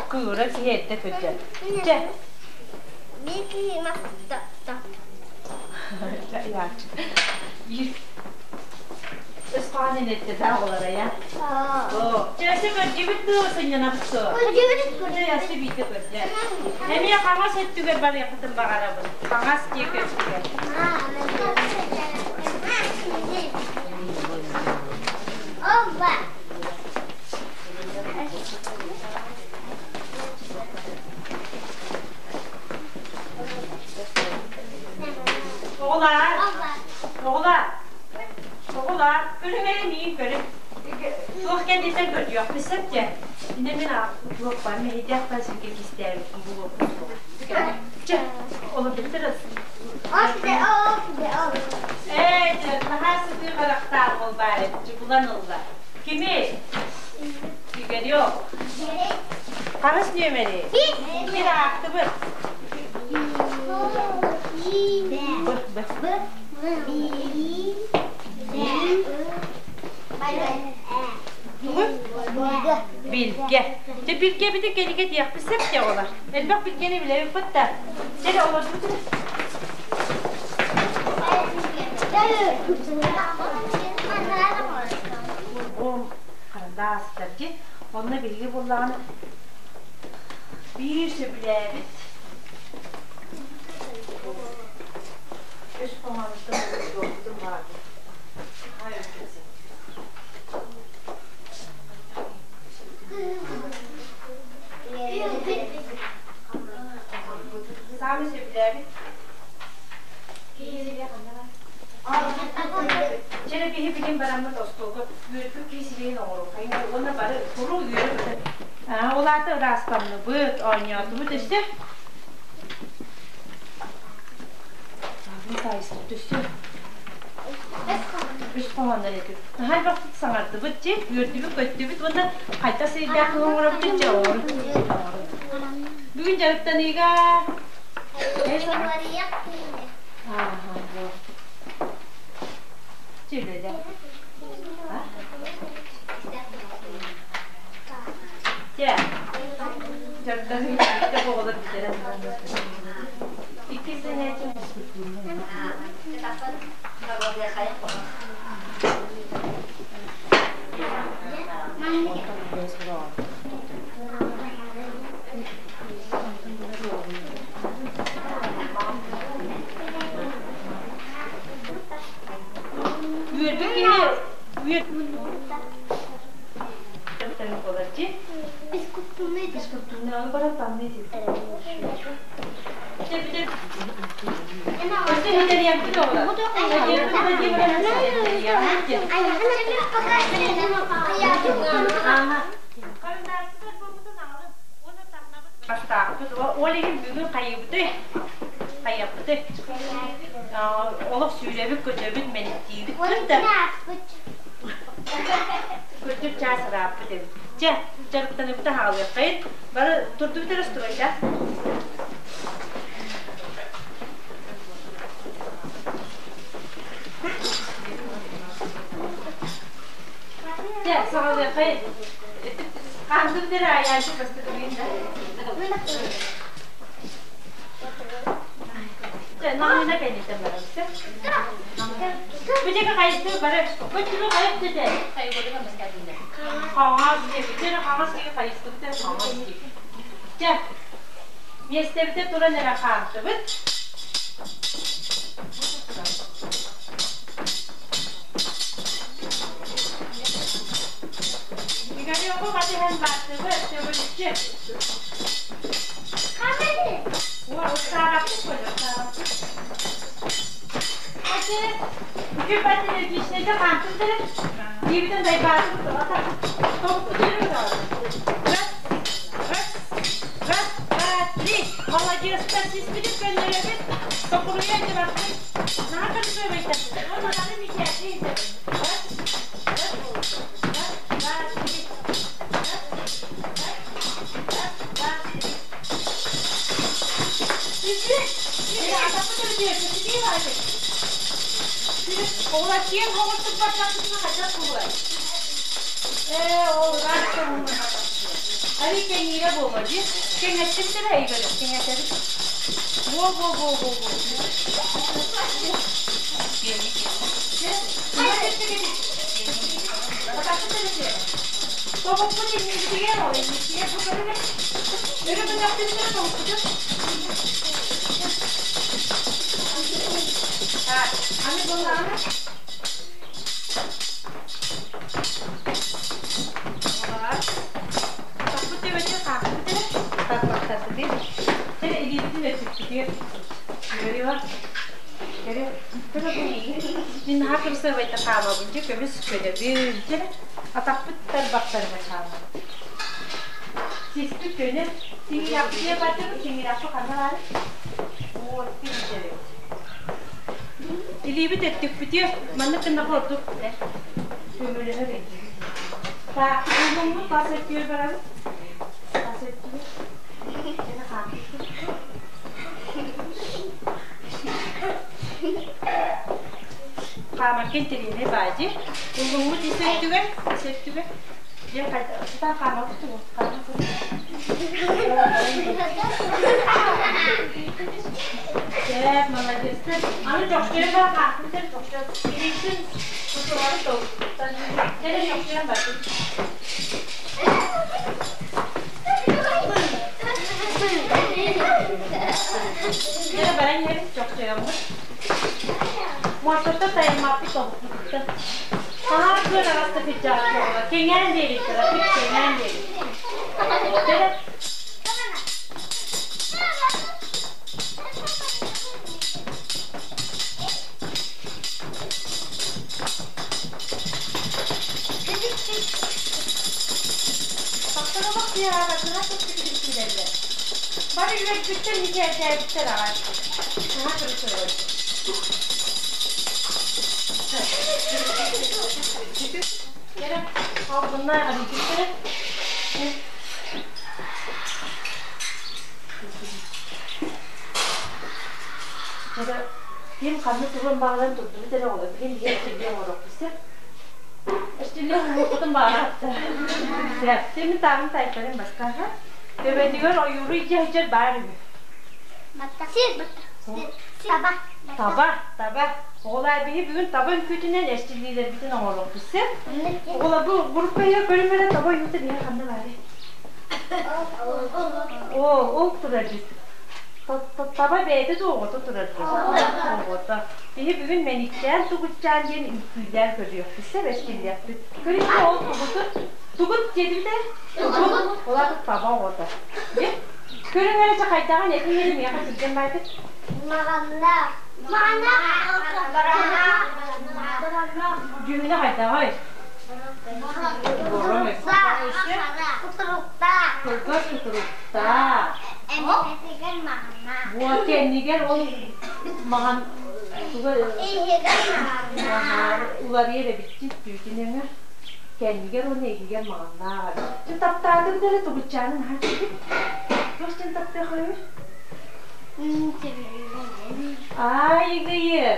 Кыыра киһи эрдэ кырдьар. Чэ. Ысхаан инетте да олара я. О, чэ, көрдүбүт дуу сынньанапсу. Өссө биирдэ көрдө. Эмиэ хаҥас өттүгэр барыаххытын баҕарабын. Хаҥас диэки өттүгэр. Оҕолоор, оҕолоор, оҕолоор, көрүҥ эрэ миигин көрүҥ. Туох кэнниттэн көрдүөхпүт сөп дьэ. Иннэ мин туохпар мэһэйдээх сиргэ кистээбиппин булуохпун суох. Чэ, олордубут эрэ. Ээ, наһаа сытыы харахтаах ол баар эбит, булан ылла. Кими? Игорек. Хаһыс нүөмэри? Ким аахтыбыт? Б, Б. Тугу? Билгэ. Дьэ билгэбитин кэнигэ диэхпит сөп дии оҕолор. Элбэх билгэни билэбиппит да. Чэ олордубут Ол харандаас дии. Онно биһиги буоллаҕына биир сөбүлээбит үс хоһоонуттан туохпутун баҕарбыт. остуолга үөрбүт киһи сирэйин оҥоруоххайын уонна бары куруук үөрэ-көтө. Ол аата ыраастанныбыт, оонньоотубут өссө. Таайсыбыт өссө. Үс хоһооннор этим. Наһаа элбэхтик саҥардыбыт дьи, үөрдүбүт-көттүбүт уонна хайдах сирдээх оҥоробутун дьэ оҥорун. Бүгүн дьарыктаныыга Ааха, Чүлүлэ. Чэ, дьарыктаныы бүттэ оҕолор бүтэрэн. Иккис занятие Үөрбүт киһи үөр Бескультурный, аны баран танны Ол иһин бүгүн хайыыбытый? Хайыахпытый? Олох сүүрэбит, көтөбүт, мэниктиибит да. Кырдьык чаас ырааппыт эбит. Чэ, дьарыктаныбыта хаалыаххайын. Бары турдубут эрэ стройда. Чэ, саҕалыаххайын. Хаантыбыт эрэ айааччы бастакыбыын да. Чэ, наҕына кэнниттэн барабыт. Бүтэ хайысты бары. Көччүрү хайып дете. Хаҥас диэбитин, хаҥас диэки хайыстыбыт хаҥас диэки. Чэ, миэстэбитэ туран эрэ хаамтыбыт. Игорёку батыһан бардыбыт, төгүрүччү. Уа, устаараппыт көлө, устаараппыт. Раз, два, три. Молодецтар, сиспитин көннөрөбүт. Токуруйа дьыбарбыт. Наһаа кыргыабайтар. Уонна аны мичээти Раз, раз, раз, два, три. Раз, раз, раз, два, три. Оҕолор оҕустук бардахпытына хайдах буолуой? Ээ, ол ыраах Ари кэҥиирэ буолуо дии. Кэҥэттим да Игорь, кэҥэтэбит. Во, во, во, во, во. Тобукпут иннибитигэр ол иннибитигэр бу көрүҥэ. Өрө көтөхтүбүтэ тобукпутун. Аны буоллаҕына Тохпут төбөтү хаахпыт эрэ, тарбахтарбытын, чэ илиибитин өттүкпүтүгэр Игорева, Мин наһаа кырасыабайда хаамабын, дьэ көмүс көнөбүн, чэ атахпыт тарбахтарыгар хаамабын. Сиспит көнө, тиҥирэхпитигэр бардыбыт, тиҥирэхпит ханна баарый? Оо, тиҥирэбит. Илиибит өттүкпүтүгэр маннык гыннахха ордук көмөлөһөр эдьиий. Так, булгуммут бас өттүгэр барабыт. Бас өттүгэр. Эне хаампыт. Хаамаргын тириини баадьы. Булгуммут ис өттүгэр, ис өттүгэр. Дьэ, сытан хаамабыт тугу? Чэп, молодецтар. Аны чохчойон бар хаахпын чохчой. Илиитин тутулары толуктан. Дьэ, чохчойон бардым. Дьэ, баран иһэбит чохчойоммут. Муостаттан тайаммаппыт тобукпутуттан. Хаһаа күөл аҕаста пиджак буола. Кэҥээн диэбиттэр, кэҥээн диэбит. Оттон олох тыараабатына чэпчэкитик киирэллэр. Бары үөрбүттэр, мичээрдээбиттэр аҕай. Наһаа кырасыабай. Кэрэ, албыннаах арыйбыттара. Дьэ, ким ханна туруон баҕаран турдубут эрэ оҕолор, билин биһиги эстиллиэ оҥоруохпут сөп. Эстиллиэ оҥоруохпутун баҕарааттар. Сөп. Тимин тааҕын тайтарын бастааха. Төбөтүгэр ойууру илдьэ сылдьар баар үһү. Таба. Таба, таба. Оҕолоор, биһи бүгүн таба үҥкүүтүнэн эстиллиилэрбитин оҥоруохпут сөп. Оҕолор, бу группа иһэ көрүм эрэ таба ойуута биһи ханна баарый? Оо, ол турар бит. Таба бэйэтэ да оҕото турар дуо? Оҕото. Биһи бүгүн мэниктээн тугутчаан диэн үҥкүүлээн көрүөхпүт, сөп эстиллиэхпит. Көрүҥ ол тугутун? Тугут диэтибит ээ? Тугут. Ол аата таба оҕото. Дьэ, көрүҥ эрэ чэ хайдаҕын этиҥ эрэ миэхэ түргэн баайдык. Маҕаннаах. Маҕаннаах. Дьүһүнэ хайдаҕый? Кутуруктаах. Кылгас кутуруктаах. Эмэһэтигэр маҕаннаах. Буо кэннигэр ол маҕан туга Иһигэр маҕаннаах. уларыйар эбиттит түүтүн өҥө. Кэннигэр уонна иһигэр маҕаннаах эбит. Чэ таптаатыҥ да эрэ тугутчаанын аһа түһүт. Туох дьон таптыах үһү? Аайыгыйы!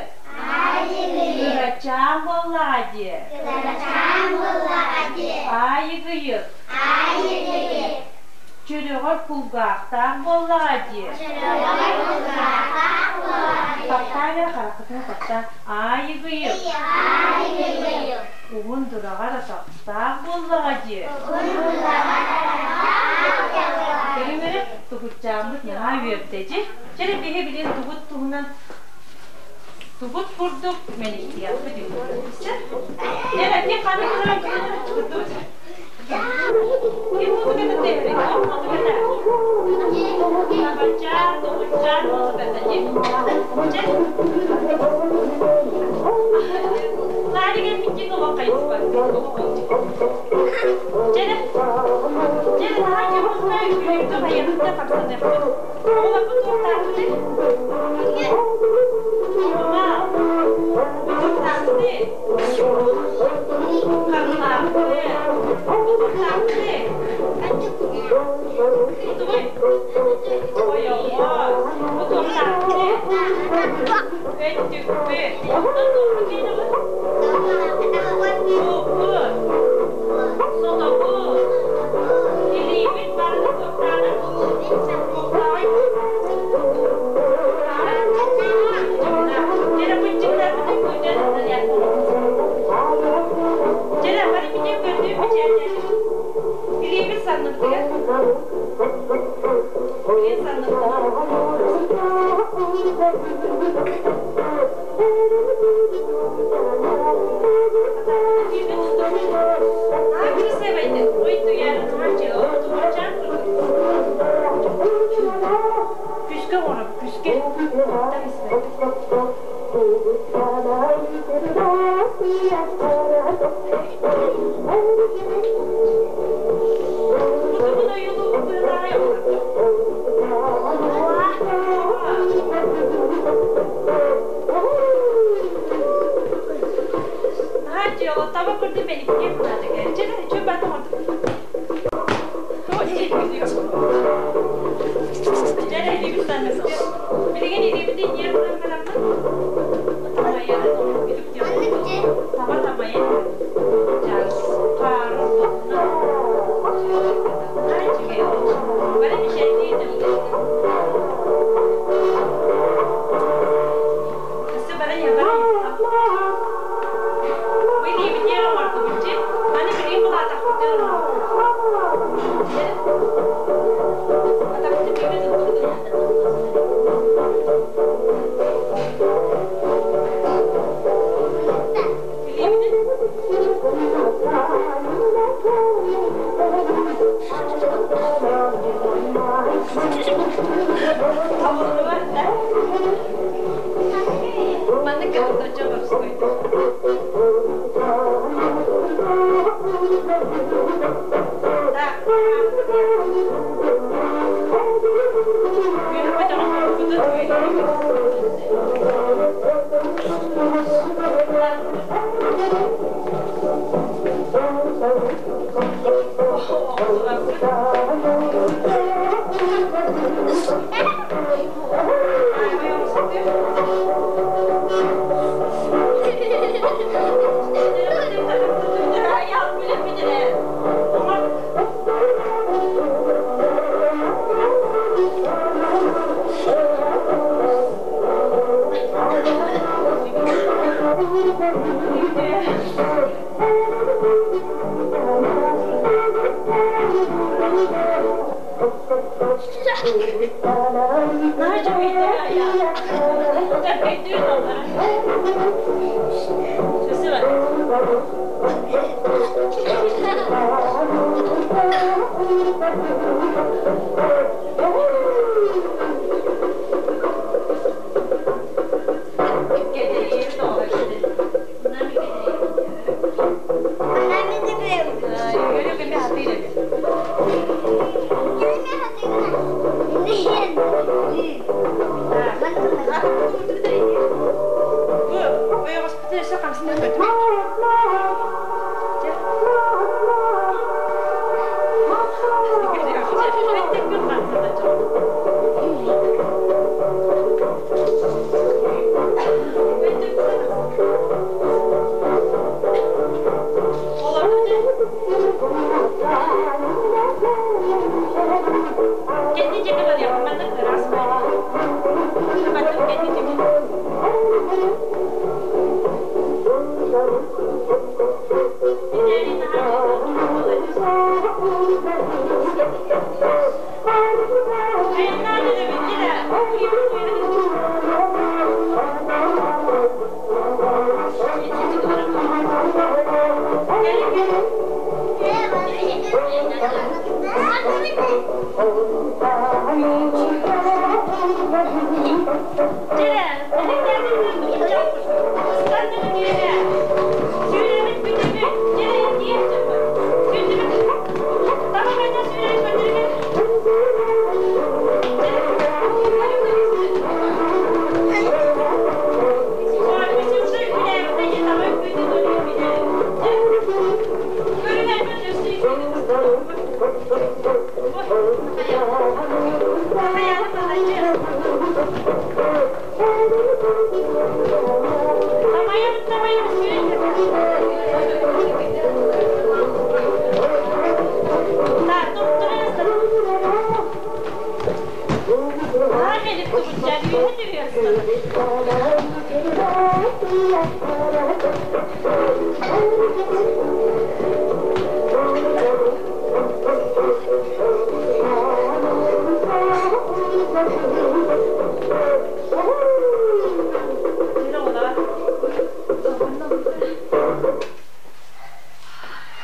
Кырачаан буоллаҕа дии. Кырачаан буоллаҕа дии. Аайыгыйы! Аайыгыйы! Чөрөҕөр кулгаахтаах буоллаҕа дии. Чөрөҕөр кулгаахтаах буоллаҕа дии. Таптаа эрэ хараххытын таптаа. Аайыгыйы! Аайыгыйы! Уһун дураҕар атахтаах буоллаҕа дии. Уһун дураҕар атахтаах буоллаҕа дии. Көрүҥ эрэ, тугутчааммыт наһаа үөрдэ дьи. Чэ эрэ биһи билин тугут туһунан тугут курдук мэниктиэхпит үһү. Дьэ, ким ханнык гынан курдук Ким музыката тэһэрий? Туох музыката? Табачаан, тугутчаан музыката дии. Чэ. Ларик эммиттик олох хайыспат. Чэ, чэ, наһаа дьоһунна үҥкүүлүүргэ хайыахпыт да хамсаныахпыт. Оҕолорбут туохтаахпытый? Сурума. Бу туохтаахпытый? Харылаахпыт. Бу туохтаахпытый? Бу тугуй? Ойоҕос. Бу туохтаахпытый? Өттүкпүт. Онтон туохпут диэнэбит? Сууппут. Сотобут. Илиибит барыта туохтааҕый? Туохтааҕый? Туохтааҕый? Дьэрэ быччыктарбытын көтөн Дьэрэ бары битиэ көрдүү мичээрдээбит. Илиибит санныбытыгар. Илиин санныбытыгар. Күскэ оҥорор, күскэ. Бутугун ойуулуубут быһылааҕай оҕолорго. Наһаа дьыала таба курдук мэниккиэ санаата кэлчэ да үчүгэй баата оҥордум. Дьэ илиибит санныспыт. Билигин илиибитин иэр гынан бараммыт тамайан үтүктүөхпүт. Таба тамайан хаарын тонна. Наһаа үчүгэй Бары мичээрдии Өссө баран иһэ Бу илиибитигэр оҥордубут дьи. Маны билигин булаатахпытыгар оҥордубут. Атахпытын бииргэ туттубут. Илиибитин Табыллыбат да. Маннык кытта морской. Так. Охсубаппыт.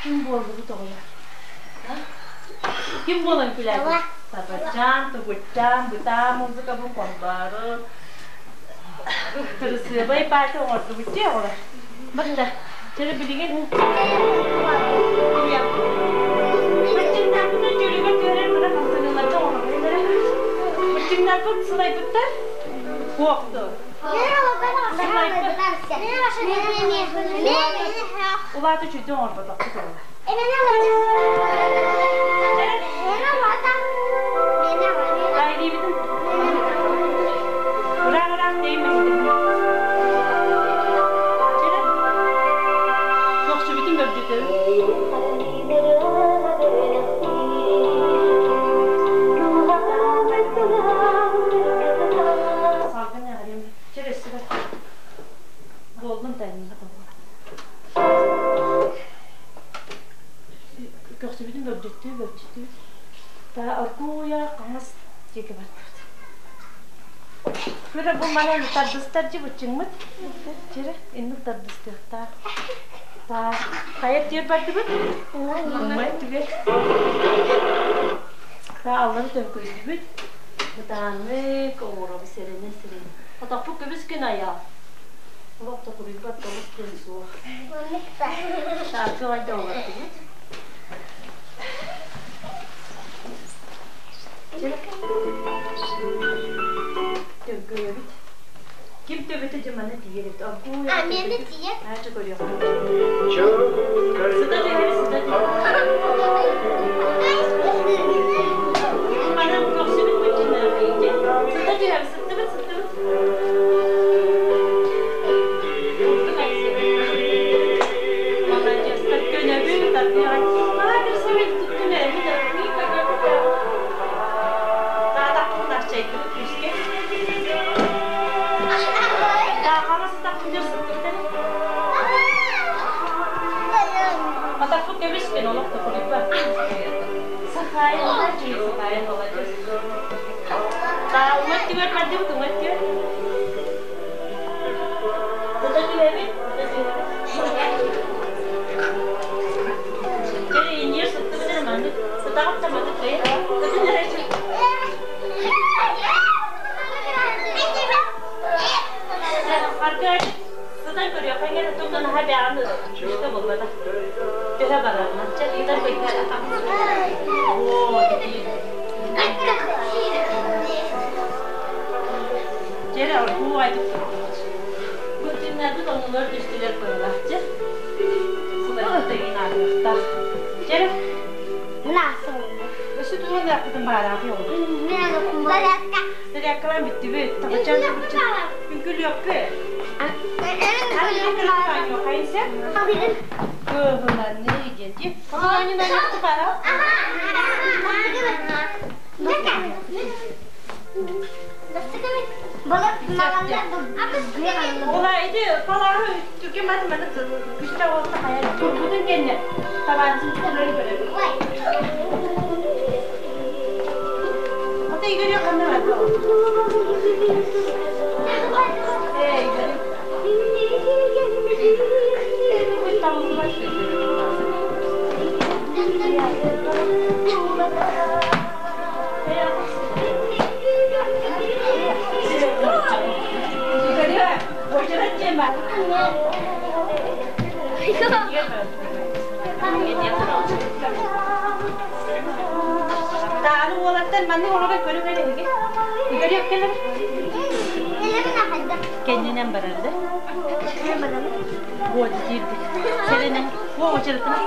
Ким буоллубут оҕолор? Ким буолан күлээбит? Табачаан, тугутчаан, бытаа музыкабын холбоору кырысыабай паата оҥордубут дии оҕолор. Барда, чөрө билигин Быччыҥнаахпытын дьүлүгэр түһэрэн мына хамсаныыларга оҥоробут эрэ. Быччыҥнарбыт сылайбыттар? Суохту. Улаата үчүйдэ оҥорботохпут оҕолор. Айриибитин Ураах-ураах деймин. Көхсүбүтүн бөрдүтүн. Салгын эҕэрим. Чэр өссө Буоллун тайнына Көхсүбүтүн бөрдүттүү бөрдүттүү. Та оргууя хаҥас диэки бардыбыт. Көрө бу манан тардыстар дьи быччыҥмыт. Чэрэ инник тардыстыахтаах. Та хайа тиэр бардыбыт? Мамай түгэр. Та аллан төҥкөйдүбүт. Бытааннык оҥоробу сэрэнэ сэрэнэ. Отохпут көбүс күн айаал. Олох да куруйбат толук күн суох. Тааркы айда олордубут. Төҥкөйөбүт. Ким төбөтө дьэ манна тиийэр эбит. Оргууй. А, мен де тиийэр. Аача көрүөхпүт. Сыта түһэр, сыта түһэр. Наһаа красивый туттун эрэ мин Таатахпын арчайдыбыт күүскэ. Таахаҕа сытахпын дьэр сыттыбыт эрэ. Атахпын көбүскүн олох да куруппа. Сахайын молодец, сахайын молодец. Таа уҥа өттүгэр бардыбыт, уҥа өттүгэр. Тыта түһэбит, тыта түһэбит. Дьэ, инньиэр сыттыбыт эрэ маннык. Сытаҕыт да маннык кыайа. Сытын эрэ Аргыар сытан көрүөххэ иҥэр тугу наһаа бэҕэн үстэ буолбатах. Төһө барарынан. Чэ, ыытар быйга. Оо, Дьэ, оргуу айдык Бу түннэрбит оннулар түстүлэр быһылаах. Дьэ, сылайбыт ыйын ааһыахтаах. Дьэ, Өссө тугу ылыахпытын баҕараахый оҕолор? Зарядкалаан бүттүбүт. Табачан Үҥкүлүөхпүт. Кыһыланыы диэн дии. Ола ити палаһы түке маты маны күстэ олта хайа турбутун кэннэ табаарысын көрөр көрөр. Ата Игорь ханна барда? Эй, Игорь. Тааны уолаттар маннык оҥорон көрүҥ эрэ эһиги. Игорек кэлэр. Кэннинэн барар да. Вот киирдик. Сэрэнэн. О, очеретына.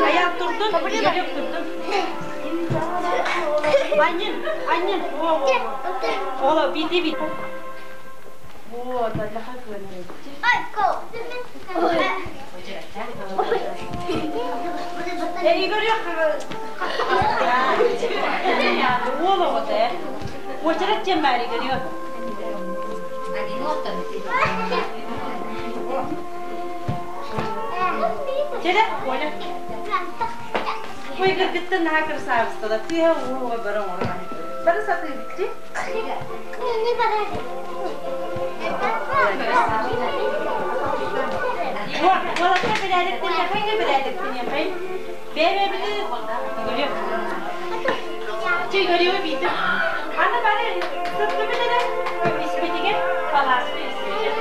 Аяқ турдун, Игорек турдун. Аннин, аннин. О, о, о. Ола, биди бит. О, далаха көрдү. Игорек уол оҕото ээ. Уочарат диэн баар Игорек. Чэрэ, Оля. Ой, кыргыттан наһаа кырасаабыстала. Тыа ууга бары оҥорон. Бары сатыыбыт дии. Уолаттар бэрээдэктэниэхэй, бэрээдэктэниэхэй. Бэйэ-бэйэбити Игорек. Чэ, Игоревы биитим. Аны бары сыттыбыт эрэ испитигэр палааспы испитигэр.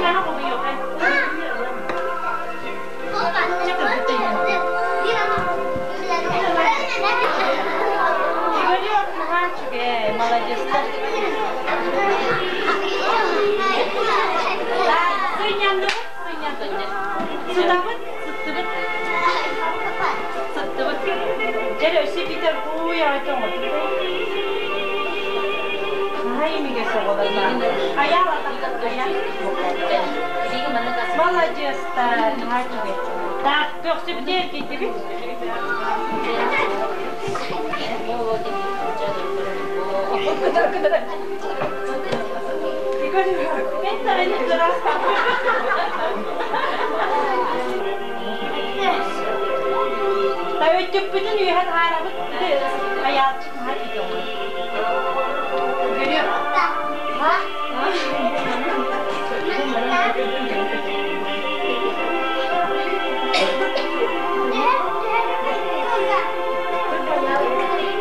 Наһаа хомуйуохай. Чэ, кыргыттар. Игорек, наһаа үчүгэй, молодецтар. Сынньанныбыт, сынньанныбыт. Сытабыт, сыттыбыт. Сыттыбыт. Дьэ, өссө биитэр кууй аҕай оҥордубут. Наһаа имигэс оҕолор бааллар. Айаал айаал. Молодецтар, наһаа үчүгэй. Так, көхсүбүтүгэр киирдибит. Өттүкпүтүн үөһэн аарабыт айаалчыт наһаа киирдэ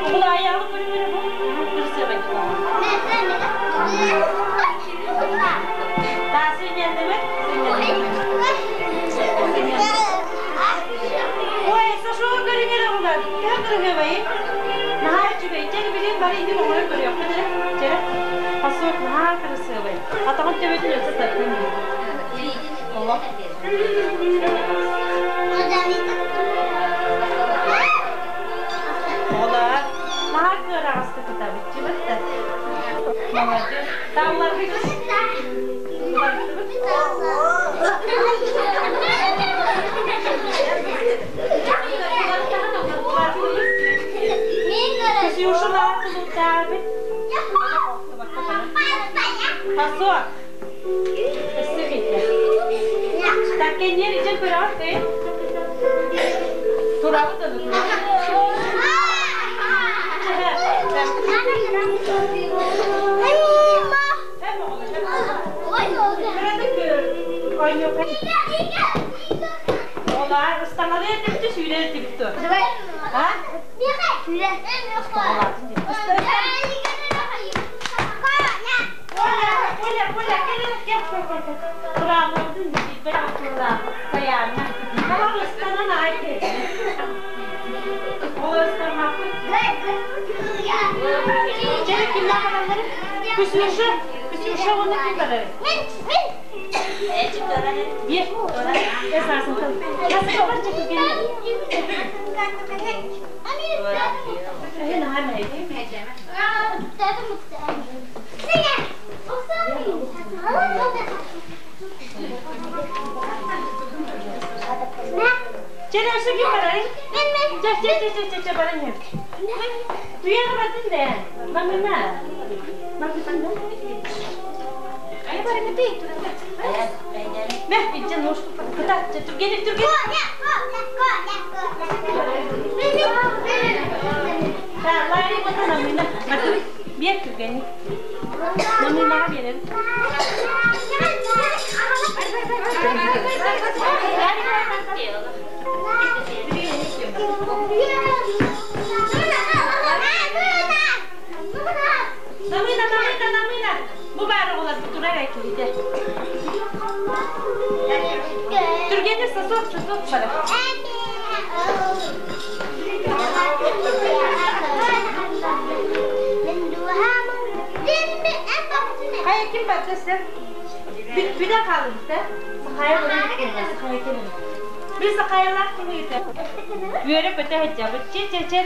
Бұл аяғы көріңдер бұл Ой, Сашо көрүҥэр оҕолор, төһө кырыһыабайый? Наһаа үчүгэй. Чэ, билигин бары инник оҥорон көрүөхпүт эрэ. Чэ, пасок наһаа кырасыабай. Атаҕын төбөтүн өссө тардын дии. Олох. Оҕолор, наһаа кыараҕастык ытабыт, чыбытта. Молодец. Таалларгыт. көрөҕүт кый? Турабыт аны турабыт. Олар ыстаҥалыы типти сүүрэр типту. А? Коля, Коля, кел, кел, кел, кел. Турааммытын билбэт атылаах Сайаанна. Халар ыстанан аҕай кэллэ. Ол ыстаммаппыт. Чэ, кимнээх бараллары? Ксюша, Ксюша уонна ким барар? Биир. Чэ, өссө ким барарый? Чэ, чэ, чэ, чэ, чэ, чэ, баран иһэр. Туйаҕа бардын да, Намына. Барбытын да. Айа баран эпей, Мэ, иччэ нож кыта, түргеник, түрген. Ларри бота Намына. Бер түргенник. Намынаҕа биэрэр. Намына, намына, намына. Бу баар оҕолор турар киһитэ. Түргэнник сосуок, сосуок бара. Хайа ким барда сен? Бүтэ хаалыбыта. Сахая Сахая кэлин. Били сахаялаах кимигитэ? Үөрэ көтө сылдьабыт. Чэ чэ чэ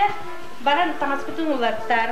баран таҥаспытын уларыттаар.